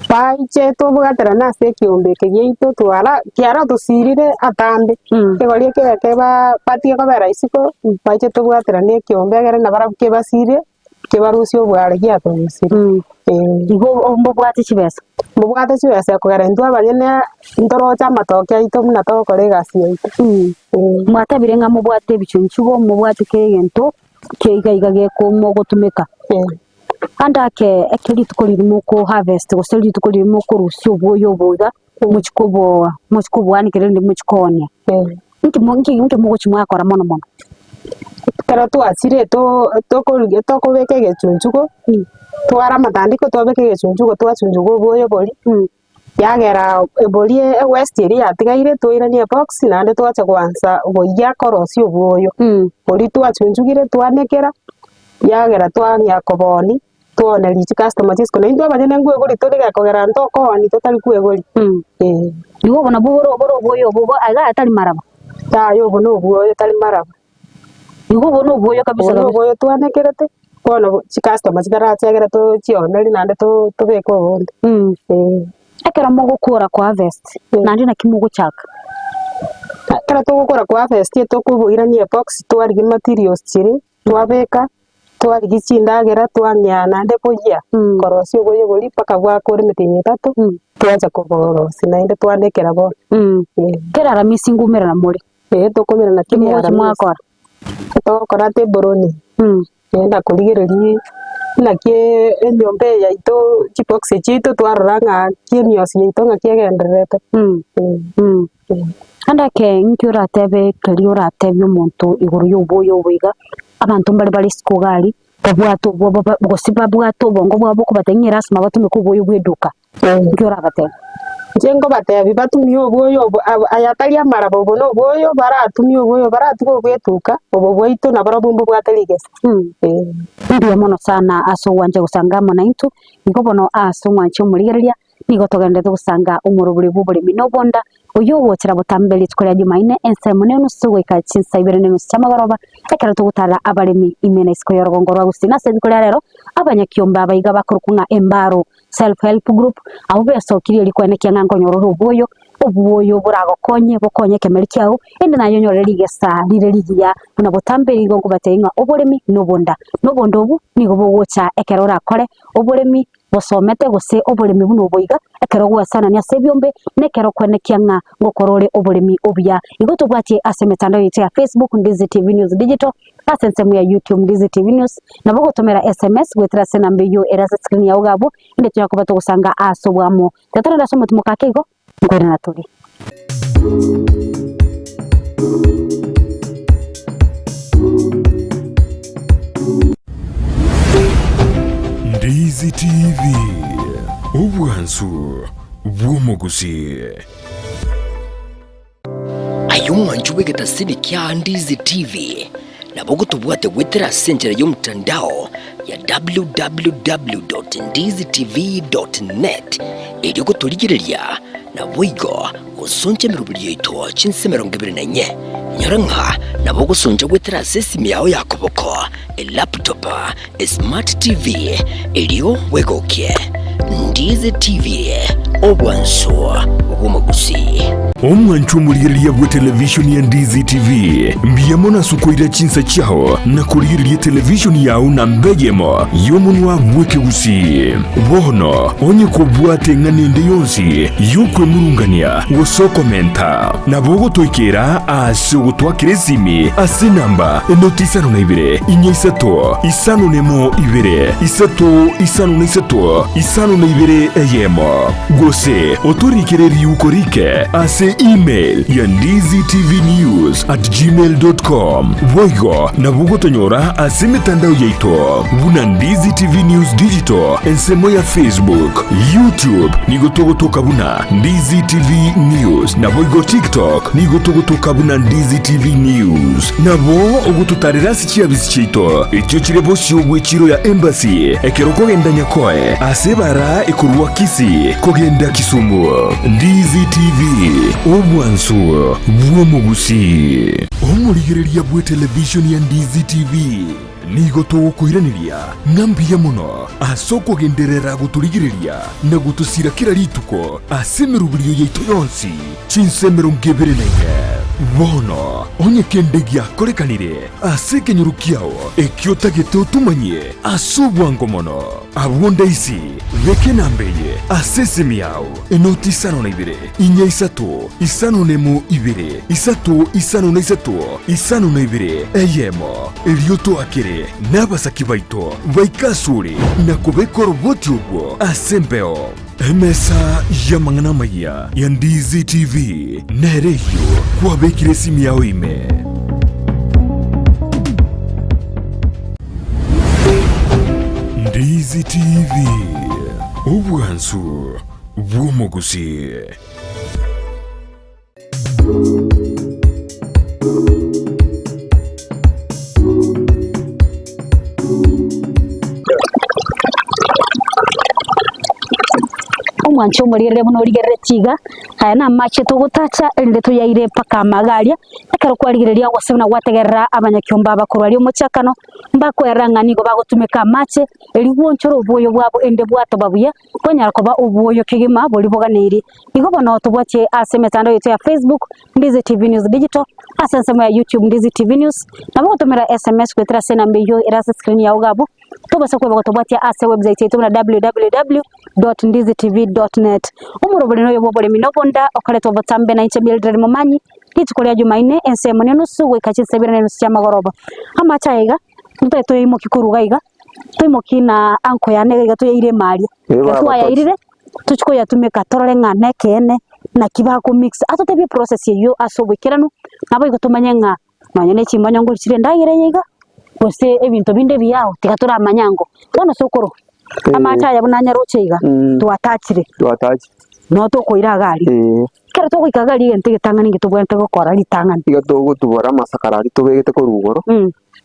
Baiche tobwaterane ase ekiombe eke giaito twara kiarotosirire atambe, ekegori eke egeke ba batige kobera isiko, baiche tobwaterane ekiombe egere nabarabwo kebasirie, kebarusie obware giatorusirie eh. Igo mbobwate chibesa? Mbobwate chibesa ekogera intwe abanyene ntoroche amatoke aito buna togokora egasi yaito eh. Mwatebire ng'a mobwate ebichunchugo, mobwate kera egento kia iga iga gekomogotumeka. Ande ake eke rituko riria moko harvest gose rituko riria mokorusia obwoyo obo iga, mochie koboa mochie koboanekera erinde mochie koonia. Inki mo inki inki mogochia mwakora mono mono? Ekero twachire to tokorigia tokobeka egechunchugo, twara amatandiko twabeka egechunchugo twachunchuga obwoyo boria, yagera eboria ewaste eria yatigaire twairania ebox naende twacha goansa goiyia korosia obwoyo. Boria twachunchugire twanekera, yagera twang'ea kobooni, twaoneria chicustomer chia isiko, na intwe abanyene nkoegori tore gekogera ntokooni totari koegori eh. Igo obo nabwo bore bore obwoyo obo igo iga tari maraba? Yaya obo na obwoyo tari maraba. Igo obo nobwoyo kabisa Obo kabisa. nobwoyo twanekerete, bono bo chicustomer chitaracha egere tochionerie naende to tobeke obonde eh. Ekero mogokora koharvest, naende naki mogochaka? Ekero togokora koharvest tokoboirania ebox twarigia materials chiria, twabeka, twarigia chindagera twang'ea naende boyia, korosia oboyia boria mpaka bwakora emetienyi etato, twacha koborosia naende twanekera bono eh. Kera aramisi ngoumerana more. Ee tokomerana Ki kera mogochi aramisi. mwakora? Togokora table naende korigereria naki enyomba eye yaito chibox chiaito twarora ng'a ki emiosi yaito ng'aki egendererete. Naende eke inki oratebe keria oratebie omonto igoro ya oboyo obo iga, abanto mbare bare isiko iga aria, babwate obwoba gose babwate obongo bwabo bokobatebia ng'a erasima batumeke oboyo bwa eduka. Inki orabatebie? Inche nkobatebia batumie obwoyo obo abo aya tari amaraba obo na obwoyo baratumie obwoyo baratuge obwetuka obo bwaito nabarobwo mbobwate rigesa eh. Mbuya mono sana ase ogwancha gosanga amo naintwe, igo bono ase omwanchi omorigereria, nigo togenderete gosanga omorobori bw'oboremi na obonda, oyio ogochera botambe rituko ria Jumaine ensemo na enusu goika chinsa ibere na enusu chiamagoroba, ekero togotarera abaremi ime na isiko y'orogongo rwa Gusii. Nase rituko ria rero, abanyakiombe aba iga bakorokwa ng'a Embaro Self Help Group, abwo besokirie erio koenekia ng'a nkonyora ore obwoyo, obwoyo boragokonye bokonye ekemeri kiao, ende naye onyorere rigesa rire rigiya buna botambe nigo nkobatebia ng'a oboremi nobonda. Na obonda obwo nigo bogocha ekero orakore oboremi bosomete gose oboremi buna obo iga, ekero ogwesanania ase ebiombe, na ekero okoenekia ng'a ngokora ore oboremi obuya. Igo tobwatie ase emetandao yaito ya Facebook, Ndizi TV News Digital. Ase ensemo ya YouTube Ndizi TV News, nabo ogotomera SMS goetera ase enamba eyio ere ase screen yao iga abwo, inde tonya koba togosanga ase obwamo. Tiga torende ase omotimoka ake igo, nkoirana tore. Ndizi TV, obwansu bw'omogusii. Aye omwanchi bw'egetasini kia Ndizi TV, nabo ogotobwate goetera ase enchera y'omotandao ya www.ndizitv.net erio gotorigereria naboigo gosoncha emeroberi yaito chinse 24. Inyora ng'a nabo ogosoncha goetera ase esimi yao ya koboko, elaptop, esmart TV, erio bwegokie. Ndizi TV, obwansu bw'omogusii. Omwancho omorigereria bw'etelevishoni ya Ndizi TV, mbuya mono ase okoira chinsa chiao na korigereria etelevishoni yao namba eyemo y'omonwa bw'ekegusii. Bono onye kobwate eng'ana ende yonsi y'okwemurungania gose okomenta, nabo ogotoikera ase ogotwakera esimi ase enamba enoti isano na ibere, inya isato, isano nemo ibere, isato isano na isato, isano na ibere eyemo. Gose otorikere riuko rike ase email ya ndizitvnews@gmail.com. Boigo nabo ogotonyora ase emetandao yaito buna Ndizi TV News Digital ensemo ya Facebook, YouTube nigo togotoka buna Ndizi TV News naboigo TikTok nigo togotoka buna Ndizi TV News. Nabo ogototarera ase chiabisi chiaito echio chire bosio bw'echiro ya Embassy ekero okogenda Nyakoe ase ebara ekorwa Kisii kogenda Kisumu. Ndizi TV, obwansu bw'omogusii. Omorigereria bw'etelevishoni ya Ndizi TV nigo togokoiraneria ng'a mbuya mono ase okogenderera gotorigereria na gotosira kera rituko ase emeroberio yaito yonsi chinsa 24. Bono onye kende giakorekanire ase ekenyoro kiao ekio otagete otomanyie ase obwango mono, abwo ndaisi beka enamba eye ase esimi yao, enoti isano na ibere, inya isato, isano nemo ibere, isato isano na isato, isano na ibere, eyemo. Erio toakere nabasaki baito baike asore na kobeka oroboti orwo ase embeo. Emesa y'amang'ana amayia ya Ndizi TV nere eyio kwabekire esimi yao ime. Ndizi TV, obwansu bw'omogusii. Omwanche omorigerere buna origereretie iga, aya namache togotacha erinde toyaire mpaka amaga aria, ekero kwarigereria gose buna gwategerera abanyakiombe aba korwa aria omochakano, mbakwerera ng'a nigo bagotumeka amache, erio gwochora oboyo bwabo erinde bwatoba buya, bwanyara koba obwoyo kegima boria boganeiri. Igo bono tobwatie ase emetandao yaito ya Facebook, Ndizi TV News Digital, ase ensemo ya YouTube Ndizi TV News, nabo ogotomera SMS goetera ase enamba eyio ere ase screen yao iga abwo, tobasa kweba gotobwatia ase website yaito buna www.ndizitv.net. Omorobori noyo bw'oboremi na obonda okoretwa botambe na inche Mildred Momanyi, rituko ria Jumaine ensemo nenusu goika chinsa ibere na enusu chiamagoroba. Amache aya iga, ntoe toyaimokie korwa iga iga, Toimokie na anko yane iga iga toyaire ime aria. Ee, Ekero baba, twayairire, tochie koyatumeka torore ng'a nekeene naki bako mix. Atotebie eprocess eyio ase oboikeranu, naboigo tomanye ng'a nonye ne chimbonyo ngori chire endagera eye iga, gose ebinto binde ebiya ao, tiga toramanye ango. Bono sokoro, Ee. amache aya buna anyaroche iga, Mm. twatachire, Twatachire. noo tokoira iga aria. Ee. Ekero togoika iga aria egento egetang'ani ngetobwenerete gokora ritang'ani. Iga togotubora amasakara aria tobegete korwa igoro.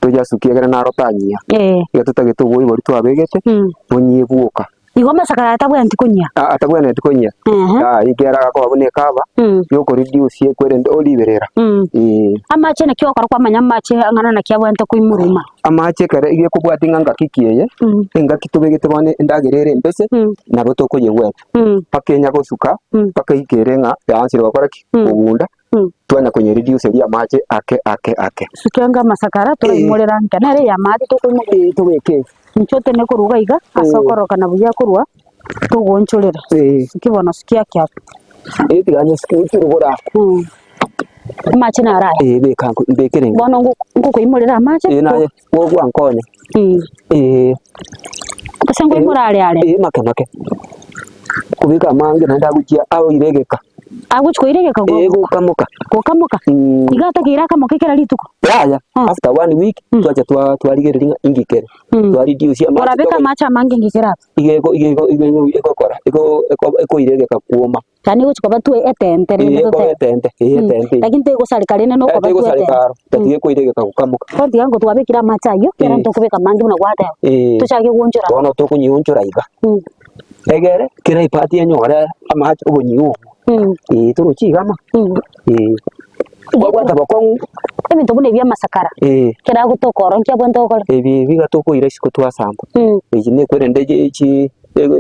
Toyasukie ekero naro tanyia. Eh. Iga totagete obwoyi boria twabegete, Mm. bonyie bwoka. Igo amasakara aya tabwenereti konyia. Ah, atabwenereti konyia. Ehe. Ah, ekiagera agakoba buna ekaba, Mm. yokoreduce ekwerende oriberera. Mm. Eh. Amache naki ogokora kwamanya amache ang'ana naki abwenerete koimuruma. Amache ekero iga ekobwatia ng'a ngaki ki eye, Mm. engaki tobegete bono endagera ere embese, Mm. nabo tokoyegweta. Mm. Mpaka enya gosuka, Mm. mpaka eike ere ng'a yaansire gokora ki? Mm. Kogunda, Twanya konyereduce ria amache ake ake ake. Sukenga amasakara toraimorera nke nere ya amache tokoimokia. Eh, tobeke. Inche otene korwa iga iga ase Eh. okororokana buya korwa togoonchorera. Eh. Suki bono suki ake ake. Eh, tiga nyesuke rogoro aa. Mm. Amache naro aya. Eh, beka nko- mbekere inga. Bono ngo- ngokoimorera amache. Eh, naye gogwankonya. Eh. Gose ngoimore are are. Eh, make make. Kobeka amange naende agochia aoire egeka. Agochia koira egeka Eh, gokamoka. Gokamoka? Iga atakeire akamoke kera rituko? Yaya, after one week, twacha twa twarigereria ng'a inki kere. Twa reduce amache Orabeke tokori- amache amange inki kerabe? iga ego iga ego iga ego egokora ego eko ekoira egeka kuoma. Yaani egochia koba tu etente rende Ee, ekoba totebe. etente, ee, etente eyio. Lakini tegosareka rende Eh, nokoba tu tegosareka etente. aro, tatiga ekoira egeka gokamoka. Bono tiga ngo twabekire amache ayio, ekero Eh. ntokobeka amange buna gwateba, Eh. tochake goonchora. Bono tokonyionchora iga, egere kera epart enyore amache obonyiu obwo. Ee, torochi iga ama, ee. Kwabwata bokong'u. Ebinto buna ebi amasakara, Ee. ekero agotoka ororo nki abwenerete gokora? Ebi ebi iga tokoira isiko twasamba. Echi nekwerende chi chi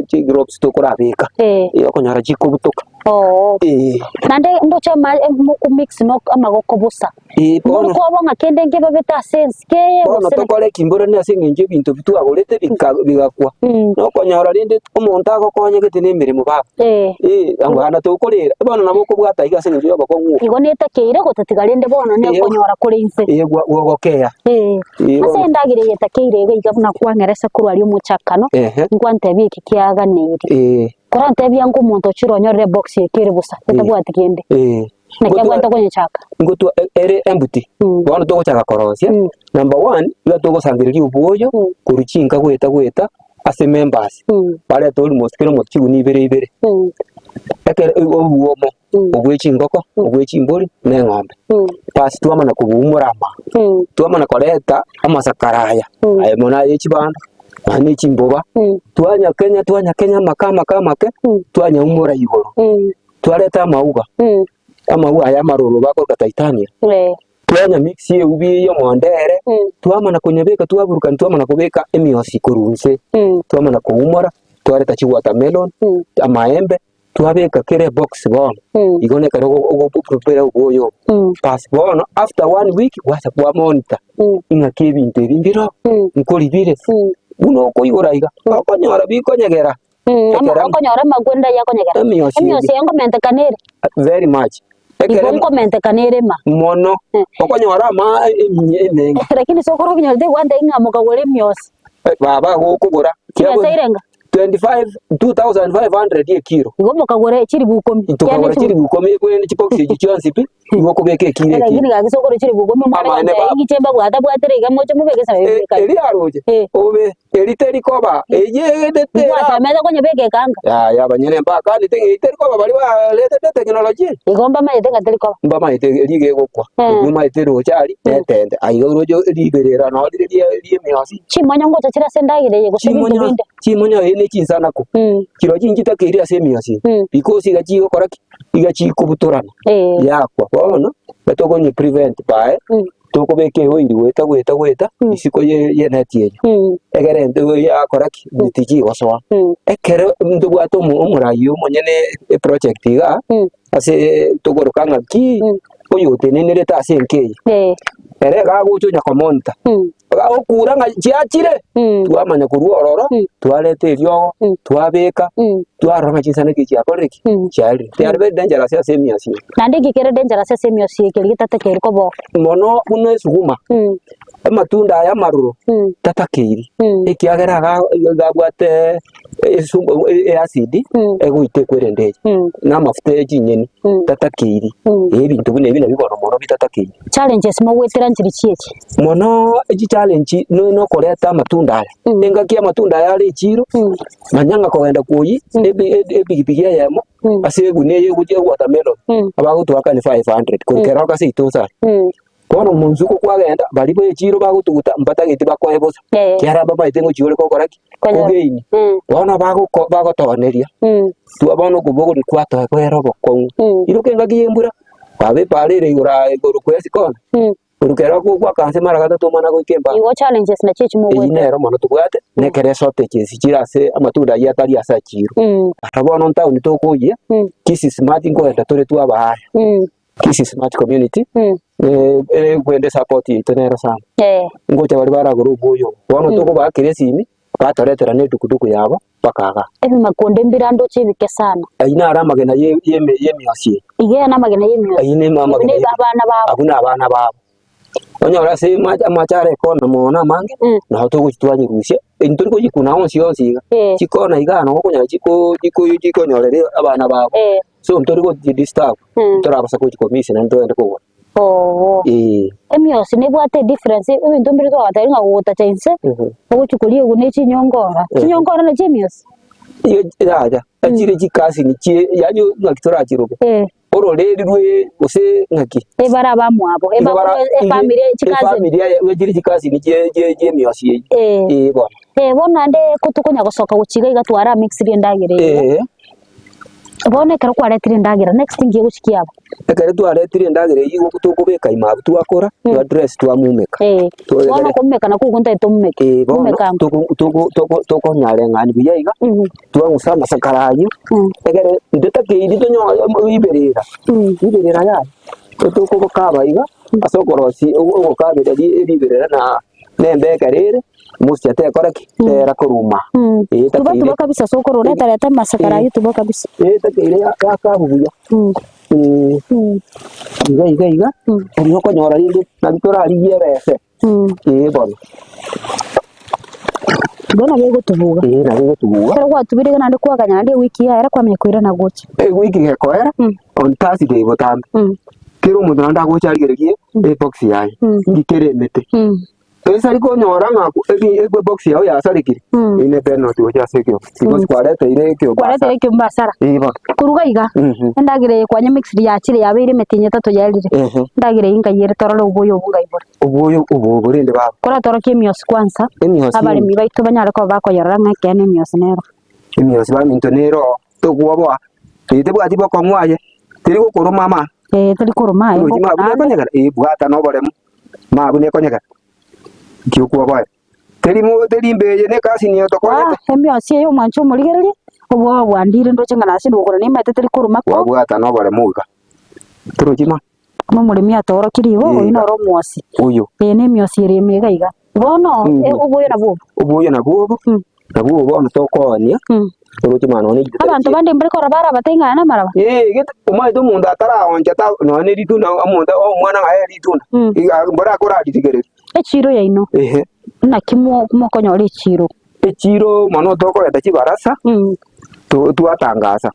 chigroups tokorabeka. Eh. Eh, okonyora chikobutoka. Oo. Eh. Naende ndoche ama mokomix no amagoko bosa. Eh, bono. Mbori kwabua ng'a kende nkebabete ase ensike eye Bono gose naki. tokore ekimborani ase eng'encho ebinto ebi twagorete bika bigakwa. Nokonyora rende omonto agokonyegete na emeremo baba. Eh. Eh, abana tokorera, bono nabo okobwata iga ase eng'encho ya obokong'u obo. Igo netakeire gotatiga rende bono Eh. nekonyora kore inse. Eh, gwa gogokea. Eh. Eh, Ase bono. endagera eye etakeire iga iga buna kwang'eresa korwa aria omochakano, Ehe. nkwantebia eki kiaganeiri. Eh. Korantebia ng'a omonto ochire onyorire ebox eke ere bosa, etabwati kende, Eh. naki abwenerete koyechaka? Ngotwa ere empty, bono togochaka korosia, number one, iga togosangereria obwoyo korwa chinka goeta goeta ase members, barete almost kera omonto chigunia ibere ibere, ekero obuomo, obwe chingoko, obwe chimbori, na eng'ombe, basi twamana koboumora ama, twamana koreta amasakara aya, aye mono aye chibando, nonya ne chimboba, twanyakenya twanyakenya amake amake amake, twanyaumora igoro, twareta amauga, amauga aya amaroro bakoroka titania, twanya mix eubi eye omondere, twamana konyabeka twaburukani twamana kobeka emiosi korwa inse, twamana koumora, twareta chiwatermelon, amaembe, twabeka kera ebox bono, igo nekero ogo ogo prepare oboyo obo, bas bono after one week gwacha kwa monitor ing'aki ebinto ebi mbiro, nkori bire, buna okoigora iga, okonyora bikonyegera. Ekero Okonyora amagwenda ayio akonyegera. Emiosi Emiosi eyio. eye nkomentekana ere. Very much. Igo Ekero nkomentekana ere ma. mono, okonyora ama eminya emenge. Lakini sokoro okinyorete gwantebia ng'a mokagora emiosi. Baba gokogora. Chibesa irenga? 25 2500 ekiro. Igo mokagora chiribu ikomi. Tokagora chiribu ikomi ekwende chibox echi chionsi pi, igo okobeka ekiro ekiro. Lakini gaki sokoro chiribu ikomi omwana Amaene gontebia baba. inche mbabwata-bwatera iga moche mobeke ase Eh, eri aroche, obe, eri teri koba, eyio egentete era. Ngwatamete konyebeka ekanga. Yaya abanyene mbakanete ng'a eri teri koba baria baretete eteknolojia eye. Igo mbamaete ng'a teri koba. Mbamaete eri iga egokwa, oyio omanyete roche aria, netende. Aiga oroche riberera noo rire rie ri'emiosi. Chimonyo ngocha chire ase endagera eye gose ebinto Chimonyo, binde. chimonyo eye ne chinsanako, chirochio nchitakeire ase emiosi eye, because iga chigokora ki? Iga chikobutorana, yakwa. Bono, tokonye prevent by tokobeka eoil goeta goeta goeta isiko ye yeneti eyio, egere ente yakora ki? Tichigosoa. Ekero ntobwate omo omorai omonyene eproject igaa, ase tokoroka ng'a ki, oyo otenenerete ase enka eye, ere iga agocha onya komonitor, agokura ng'a chiachire, twamanya korwa ororo, twareta eriogo, twabeka, twarora ng'a chinsana echi chiakorire ki? Chiarire. They are very dangerous ase emiosi eye. Naende inki kere dangerous ase emiosi eye keria getatekeiri koba oo? Mono buna esuguma, amatunda aya amaroro, tatakeiri, ekiagera iga iga abwate esumbu eacid, egoita ekwerende eye, na amafuta ya chinyeni, tatakeiri, ebinto buna ebi nabio bono mono bitatakeiri. Challenges mogwetera nchiri chiechi? Mono chichallenge no nokoreta amatunda aya, engaki amatunda aya are echiro, manya ng'a kogenda kwoyia ebi epikipiki eyemo, ase egunia eye egochia ewatermelon, abagotoaka ni 500 korwa keroka seito ase aria. Bono omonsuko kwagenda, baria ba echiro bagotuguta mbatageti bakoe bosa, ekiagera mbamaete ngochia ore gokora ki? Kogaini. Bono bagoko bagotooneria, twa bono okobogoria kwatoa kwera obokong'u. Iroka engaki ya embura, kwaba epaara ere igoro aa igoro kwa esikona, korwa kero gokwaka nse mara gatato omana goika embara. Igo challenges nachio Eyio chimogwete. nero mono tobwate, na ekero eshortages chire ase amatunda ayio atari ase echiro. Aro bono ntaoni tokoyia, Kisii Smart nkoenda tore twaba aya. Kisii Smart Community, ekwende support yaito nero sana. Ngocha baria baragore oboyo obo. Bono tokobaakera esimi, Batoretera na edukuduku yabo mpaka igaa. Ebimakonde mbirandoche ebike sana. Ayio naro amagena y'emiosi eye. Iga namagena y'emiosi. Ayio nemo amagena Abwo nabana babo. Abwo nabana babo. Onyore ase amache are ekona mono amange, nabo togochia twanyerusia, intwe tori koyekuna onsi onsi iga, chikona igaa nabo okonyora chiko chiko chikonyorera abana babo. So ntori gochidisturb, ntorabasa gochi komisi naende togende kogora. Oo. Eeh. Emiosi nebwate edifference, ebinto mbire twagotebiwa ng'a gogotacha inse, ogochia koriegwa ne chinyongora. Chinyongora nachio emiosi? Yaya, chire chikasini chie yaani ng'aki torachiroke. Ororeri rwe gose ng'aki? Ebare abamwabo, Igo bara- efamiri chikasini. Efamiri yaye igo chire chikasini chie chie chi'emiosi eyio. Eh. Eh bono. Eh, bono naende ko tokonya gosoka gochia iga iga twara mixiri endagera eye. Eh. Bono ekero kwaretire endagera, next nki egochia kiaba? Ekero twaretire endagera eyio igo tokobeka ime abwo twakora, twa dress twamumeka. Eh, Twegere- bono okomumeka nakwo okwo ntaete omumeke. Eh, bono Mumeka ango. toko toko toko tokonyareng'ani buya iga, twang'usa amasakara ayio, egere intwe takeiri tonyore riberera, riberera yaya, tokobokaba iga ase okorosia ogokabera riberera na na embekere ere, moisture tekora ki? Tera koruma. Eh, Tuba takeire tuba kabisa sokoro reta reta amasakara ayio tuba kabisa. eh, takeire yakabu buya. Iga iga iga, oria okonyora rende nari torarigie ebese. Ee bono. Igo nabo egotubuga. Ee nabo egotubuga. Ekero gwatubire iga naende kwaganya naende ewiki yaera kwamanya koirana gocha. Ewiki gekoera, on Thursday botambe, kera omonto naende agocha arigererie ebox yaye, inki kere emete. Esari konyora ng'a ebi ebox yao yasarekire, eyio ne penalty gocha ase ekeombe because kwareteire ekeombe Kwareteire hasara. ekeombe hasara. Ee bono. Koruga iga, endagera eye kwanyemixiri yachire yabeire emetienyi etato yaerire, endagera eye nkai ere torore oboyo obwo ngai bore. Oboyo obo borende baba. Koratorokie emiosi kwansa, Emiosi. abaremi baito banyare koba bakoyerora ng'a ekeene emiosi nero. Emiosi baminto nero oo, tokwoboa, eye tebwati bokong'u aye, teri gokoroma ama. Ee, teri koroma aye, Oroche ngoko mabu naende. nekonyegera, ee bwata na oboremu, mabu nekonyegera, nki okwoboera. Teri mo teri mbe eye ne ekasini eye tokorete. Waa, emiosi eye omwanche omorigererie, obwoba bwandire ndoche ng'a nase ndogokora nimaete teri koroma ko. Kwabwata na oboremu iga, torochi ma. Nomoremi atoorokirie igo, oyio noro omwosi. Oyo. Eye nemiosi ere ime iga iga. Bono, oboyo nabwo obo. Oboyo nabwo obo, nabwo obo bono tokoonia, oroche mani nonya ne Abanto bande mbare korora bare abateng'ana namaraba. Ee, gete omanyete omonto ataraoncha ta nonya ne ritunda omonto omwana ng'a aye ritunda, iga mbora akorarigereria. Echiro yaino, Ehe. naki mo mokonyora echiro? Echiro mono tokoreta chibarasa, twatangasa,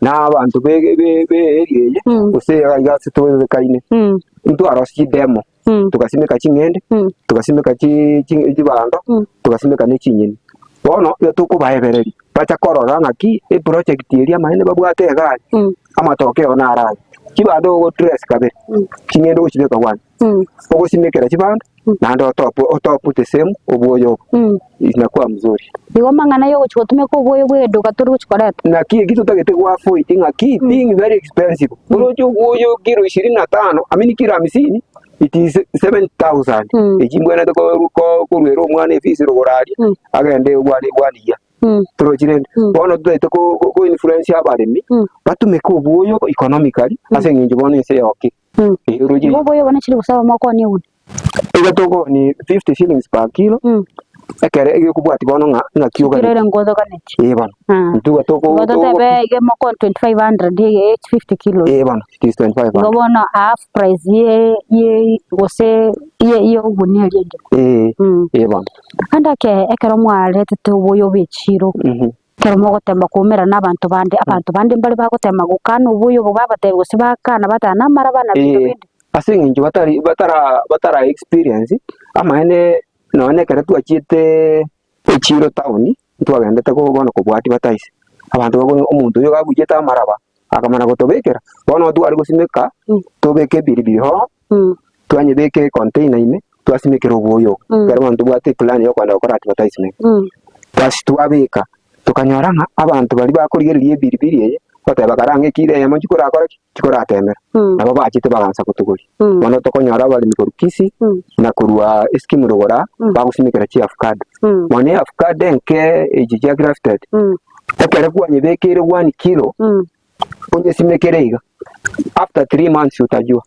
na abanto be be be area eye, gose iga iga ase tobekaine, ntwarosia chidemo, togasimeka ching'ende, togasimeka chi chi chibando, togasimeka na echinyeni. Bono iga tokobaebereria, bacha korora ng'aki eproject eria amaene babwate egari, amatoke oo naro aya, chibando ogotrace kabere, ching'ende ogochibeka one. Ogosimekera chibando, naende otope otope the same obwoyo obo, inakuwa mzuri. Igo amang'ana yogochia gotumeka obwoyo bwa eduka tori gochia koreta. Naki eki totagete go avoid ng'aki being very expensive, oroche obwoyo kilo ishirini na tano, I mean kilo hamsini it is 7000 echi mbwenerete ko- ko- koruera omwana efees rogoro aria, agende one one year. Torochi rende, bono totagete ko ko influence abaremi, batumeke obwoyo economically ase eng'encho bono ense yoki. Igo Igo oboyo bone chiri gosaba mokoonia eguni. Igo tokooni 50 shillings per kilo, ekere egekobwati bono ng'a ng'aki Kilo oganeti. ere nkotoganeti. Ee bono. Intwe igo toko Igo totebe iga mokooni 2500 eye 50 kilos. Ee bono, it is 2500. Igo bono half price ye ye gose ye ye ogunia eria engima. Ee, ee bono. Naende ake ekero mwaretete oboyo bwa echiro. Ekero mogotema koumerana nabanto bande, abanto bande mbare bagotema gokana obuya obo babatebia gose bakana bateba namaraba na binto Ee, binde. ase eng'encho batari batara batara experience, amaene nonye na ekero twachiete echiro town, ntwagendete ko bono kobua advertise, abanto bakonya omonto oyo iga abuchete amaraba, akamana gotobekera, bono tware gosimeka, tobeke epilipili hoho, twanyebeka econtainer ime, twasimekera obwoyo obo, ekero bono tobwate eplan ya okogenda gokora advertisement. Basi twabeka, tokanyora ng'a abanto baria bakorigereria epilipili eye, goteba kare ang'e ekiro eyemo nchikorakora ki? Nchikoratemera. Nabo bachete bagansa kotogoria. Bono tokonyora abaremi korwa Kisii, na korwa eskimu rogoro aa, bagosimekera chiavocado. Bono eavocado enke echi chia grafted, ekero kwanyebekeire one kilo, onyesimekere iga, after 3 months utajua.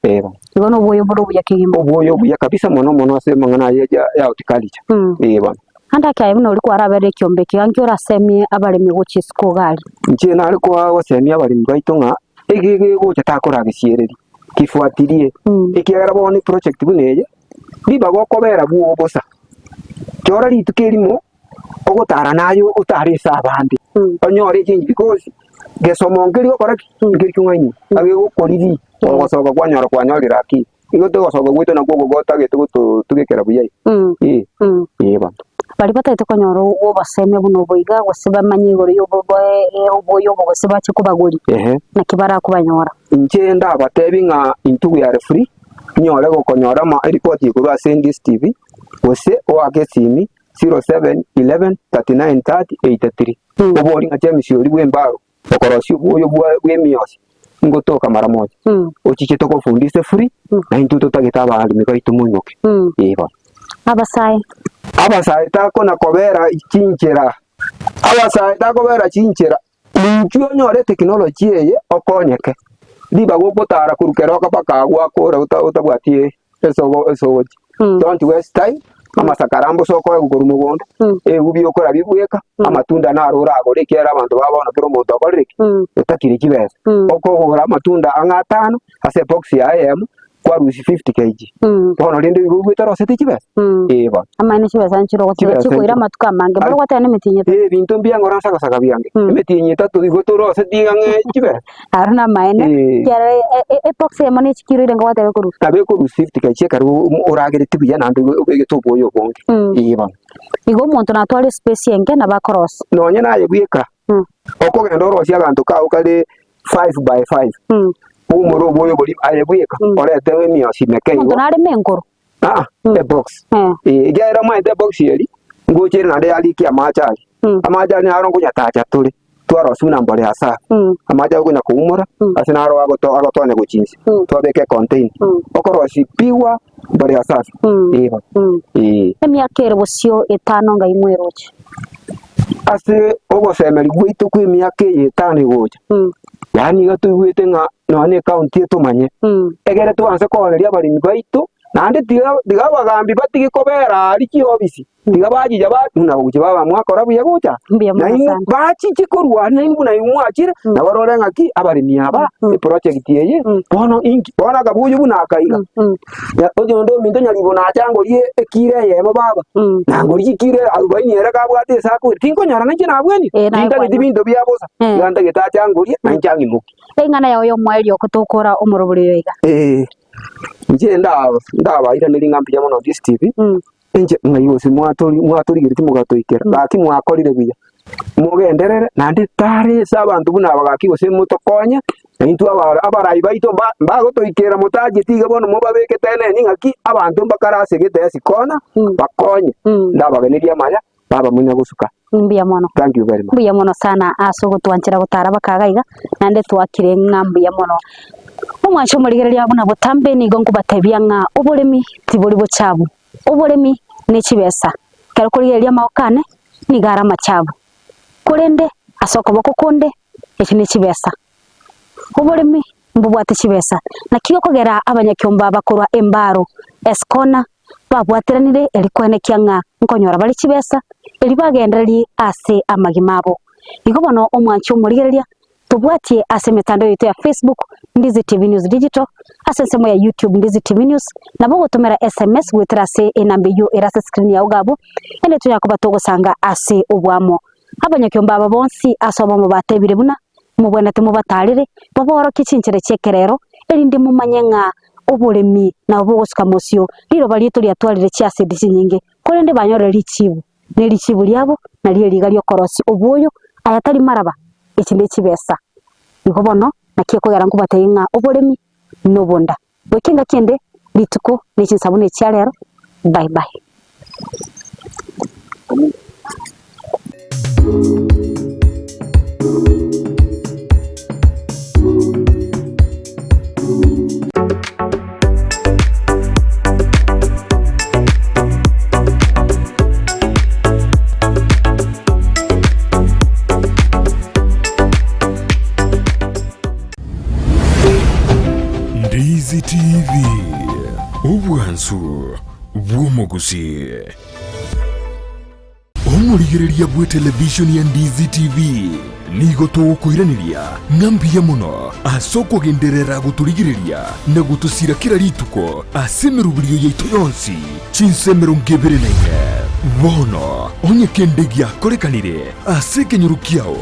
Eh bono. Igo na obwoyo bore obuya kegima. Obwoyo obuya kabisa mono mono ase amang'ana aya ya ya horticulture. Eh bono. Ande akia aye buna oria kwaraberire ekiombe eke, iga nki orasemie abaremi gochia isiko iga aria? Inche nare koa gosemia abaremi baito ng'a ege gegocha takoragesiareria, kifuatilie, ekiagera bono eproject buna eye, ribaga okobera bwogo bosa, chora rituko erimo ogotara naye otare ase abande, onyore echange because gesomo nkeri gokora ki? Nkeri king'aini, agegokoriria, ogosoka kwanyora kwanyorire akili. Igo togosoka gwaito nakwo okwo gotagete gototugekera buya iga. Ee, ee bono. Baria batagete konyora obosemia buna obo iga, gose bamanye igoro ya oboyo obo gose bache kobagoria, Ehe. naki barakobanyora? Inche ndabatebi ng'a intwe we are free, nyore gokonyora ama eripoti korwa ase Ndizi TV, gose oake esimi 07 11 39 30 83, oborie ng'a James oria bwa embaro Okorosia obwoyo bw'emiosi ngotoka mara moja, ochiche tokofundise free, na intwe totagete abaremi baito moimoke. Ee bono. Abasae. Abasae takona kobera chinchera, abasae takobera chinchera, inchuo onyore etekinoloji eye okonyeke, ribaga ogotara korwa keroka mpaka agwo akore otabwati esogo esogochi. Don't waste time, amasakara mbosa okoegwa korwa mogondo, ebibu biokorabia bweka, amatunda naro oragore ekiagera abanto ba bono kera omonto okorire ki? Otakire chibesa. Okogora amatunda ang'e atano ase ebox yaye eyemo, kwarusia 50 kg. Bono rende igo oigwete orosete chibesa? Ee bono. Amaene chibesa nchire ogotiga Chibesa chikoira nchire. amatuko amange, mboro gwateba na emetienyi etato. Ee ebinto mbiang'ora nsaga-saga biange, emetienyi etato igo toroseti ang'e chibesa. Aro namaene, Eh. ekiagera e- e- ebox eyemo ne chikiro ere ngogoteba ekorusia. Nabo ekorusia 50 kg ekero oragereti buya naende obegete obwoyo obonge. Ee bono. Igo omonto natware espace enke nabo akorosia. Nonye naye bweka, okogenda orosie aganto kao kare five by five, oumore obwoyo boria aye bweka, orete emiosi meke igo. Omonto nareme enkoro. Aa, ebox. Eh, ekiagera omanyete ebox eria, ngocha ere naende yarikia amache aria. Amache aria naro nkonyatacha tore, twarosia buna mbolea safi. Amache aria okonya koumora, ase naro agoto agotonya gochia inse, twabeka econtainer. Okorosia pure mbolea safi, eh bono, eh. Emiaka ere bosio etano ngai mweroche. Ase ogosemeria gwaito kwa emiaka eye etano egocha, yaani iga toigwete ng'a nonya na ecounty etomanye, egere twanse kooneria abaremi baito, naende tiga tiga abagambi batige kobera aria chiofisi, tiga bachicha ba buna gochia baba mwakora buya gocha, Mbuya mono nainwe sana. bachiche korwa aria nainwe buna inwe mwachire, nabo barore ng'aki abaremi aba, eproject eye, bono inki, bono akabuyu buna aka iga. Oyonde ominto nyaribo nache angorie ekiro eyemo baba, na angorie chikiro arubaini ere kabwate ase akore, tinkonyora nainche nabwenire, Eh, naye tintageti kwanyora. binto bia bosa, Eh. iga ntagete ache angorie, nainche ang'imokie. Eng'ana yao y'omoerio okotokora omorobori oyo iga. Eh, inche nda ndabairaneria ng'a mbuya mono this TV, inche ng'ai gose mwatori mwatorigeretie mogatoikera, gaki mwakorire buya, mogenderere naende tare ase abanto buna aba gaki gose motokonye, na intwe aba abarai baito mba mbagotoikera motacheti iga bono mobabekete eneni ng'aki abanto mbakare ase egete ase kona, bakonye, ndabageneria amaya, baba monya gosuka. Mbuya mono. Thank you very much. Mbuya mono sana ase ogotwanchera gotara baka iga iga, naende twakire ng'a mbuya mono. Omwanche omorigereria buna botambe nigo nkobatebia ng'a oboremi tibori bochabu, oboremi ne chibesa. Ekero okorigereria amagoko ane, nigo are amachabu, korende ase okoboko konde, echio ne chibesa. Oboremi mbobwate chibesa, naki okogera abanyakiomba bakorwa embaro, esikona, babwateranire eri koenekia ng'a nkonyora bare chibesa, erio bagendererie ase amagima abo. Igo bono omwanchi omorigereria, tobwatie ase emetandao yaito ya Facebook, Ndizi TV News Digital, ase ensemo ya YouTube Ndizi TV News, nabo ogotomera SMS goetera ase enamba eyio ere ase screen yao iga abwo, ende tonyare koba togosanga ase oboamo. Abanyakiomba aba bonsi ase obomo batebire buna, Mobwenerete mobatarere, baboorokie chinchera chi'ekerero, erinde momanye ng'a oboremi nabo bogosuka mosio. Riroba riaito riatwarire chiasidi chinyinge, korende banyorire richibu, ne richibu riabo nario eriga ri'okorosia obwoyo, aya tari maraba, echi nechibesa. Igo bono naki ekogera nkobatebie ng'a oboremi nobonda. Goika engaki ende, rituko ne chinsa buna echia rero, bye bye. Ndizi TV, obwansu bw'omogusii. Omorigereria bw'etelevishoni ya Ndizi TV, nigo togokoiraneria ng'a mbuya mono ase okogenderera gotorigereria na gotosira kera rituko ase emeroberio yaito yonsi chinsa 24. Bono onye kende giakorekanire ase ekenyoro kiao.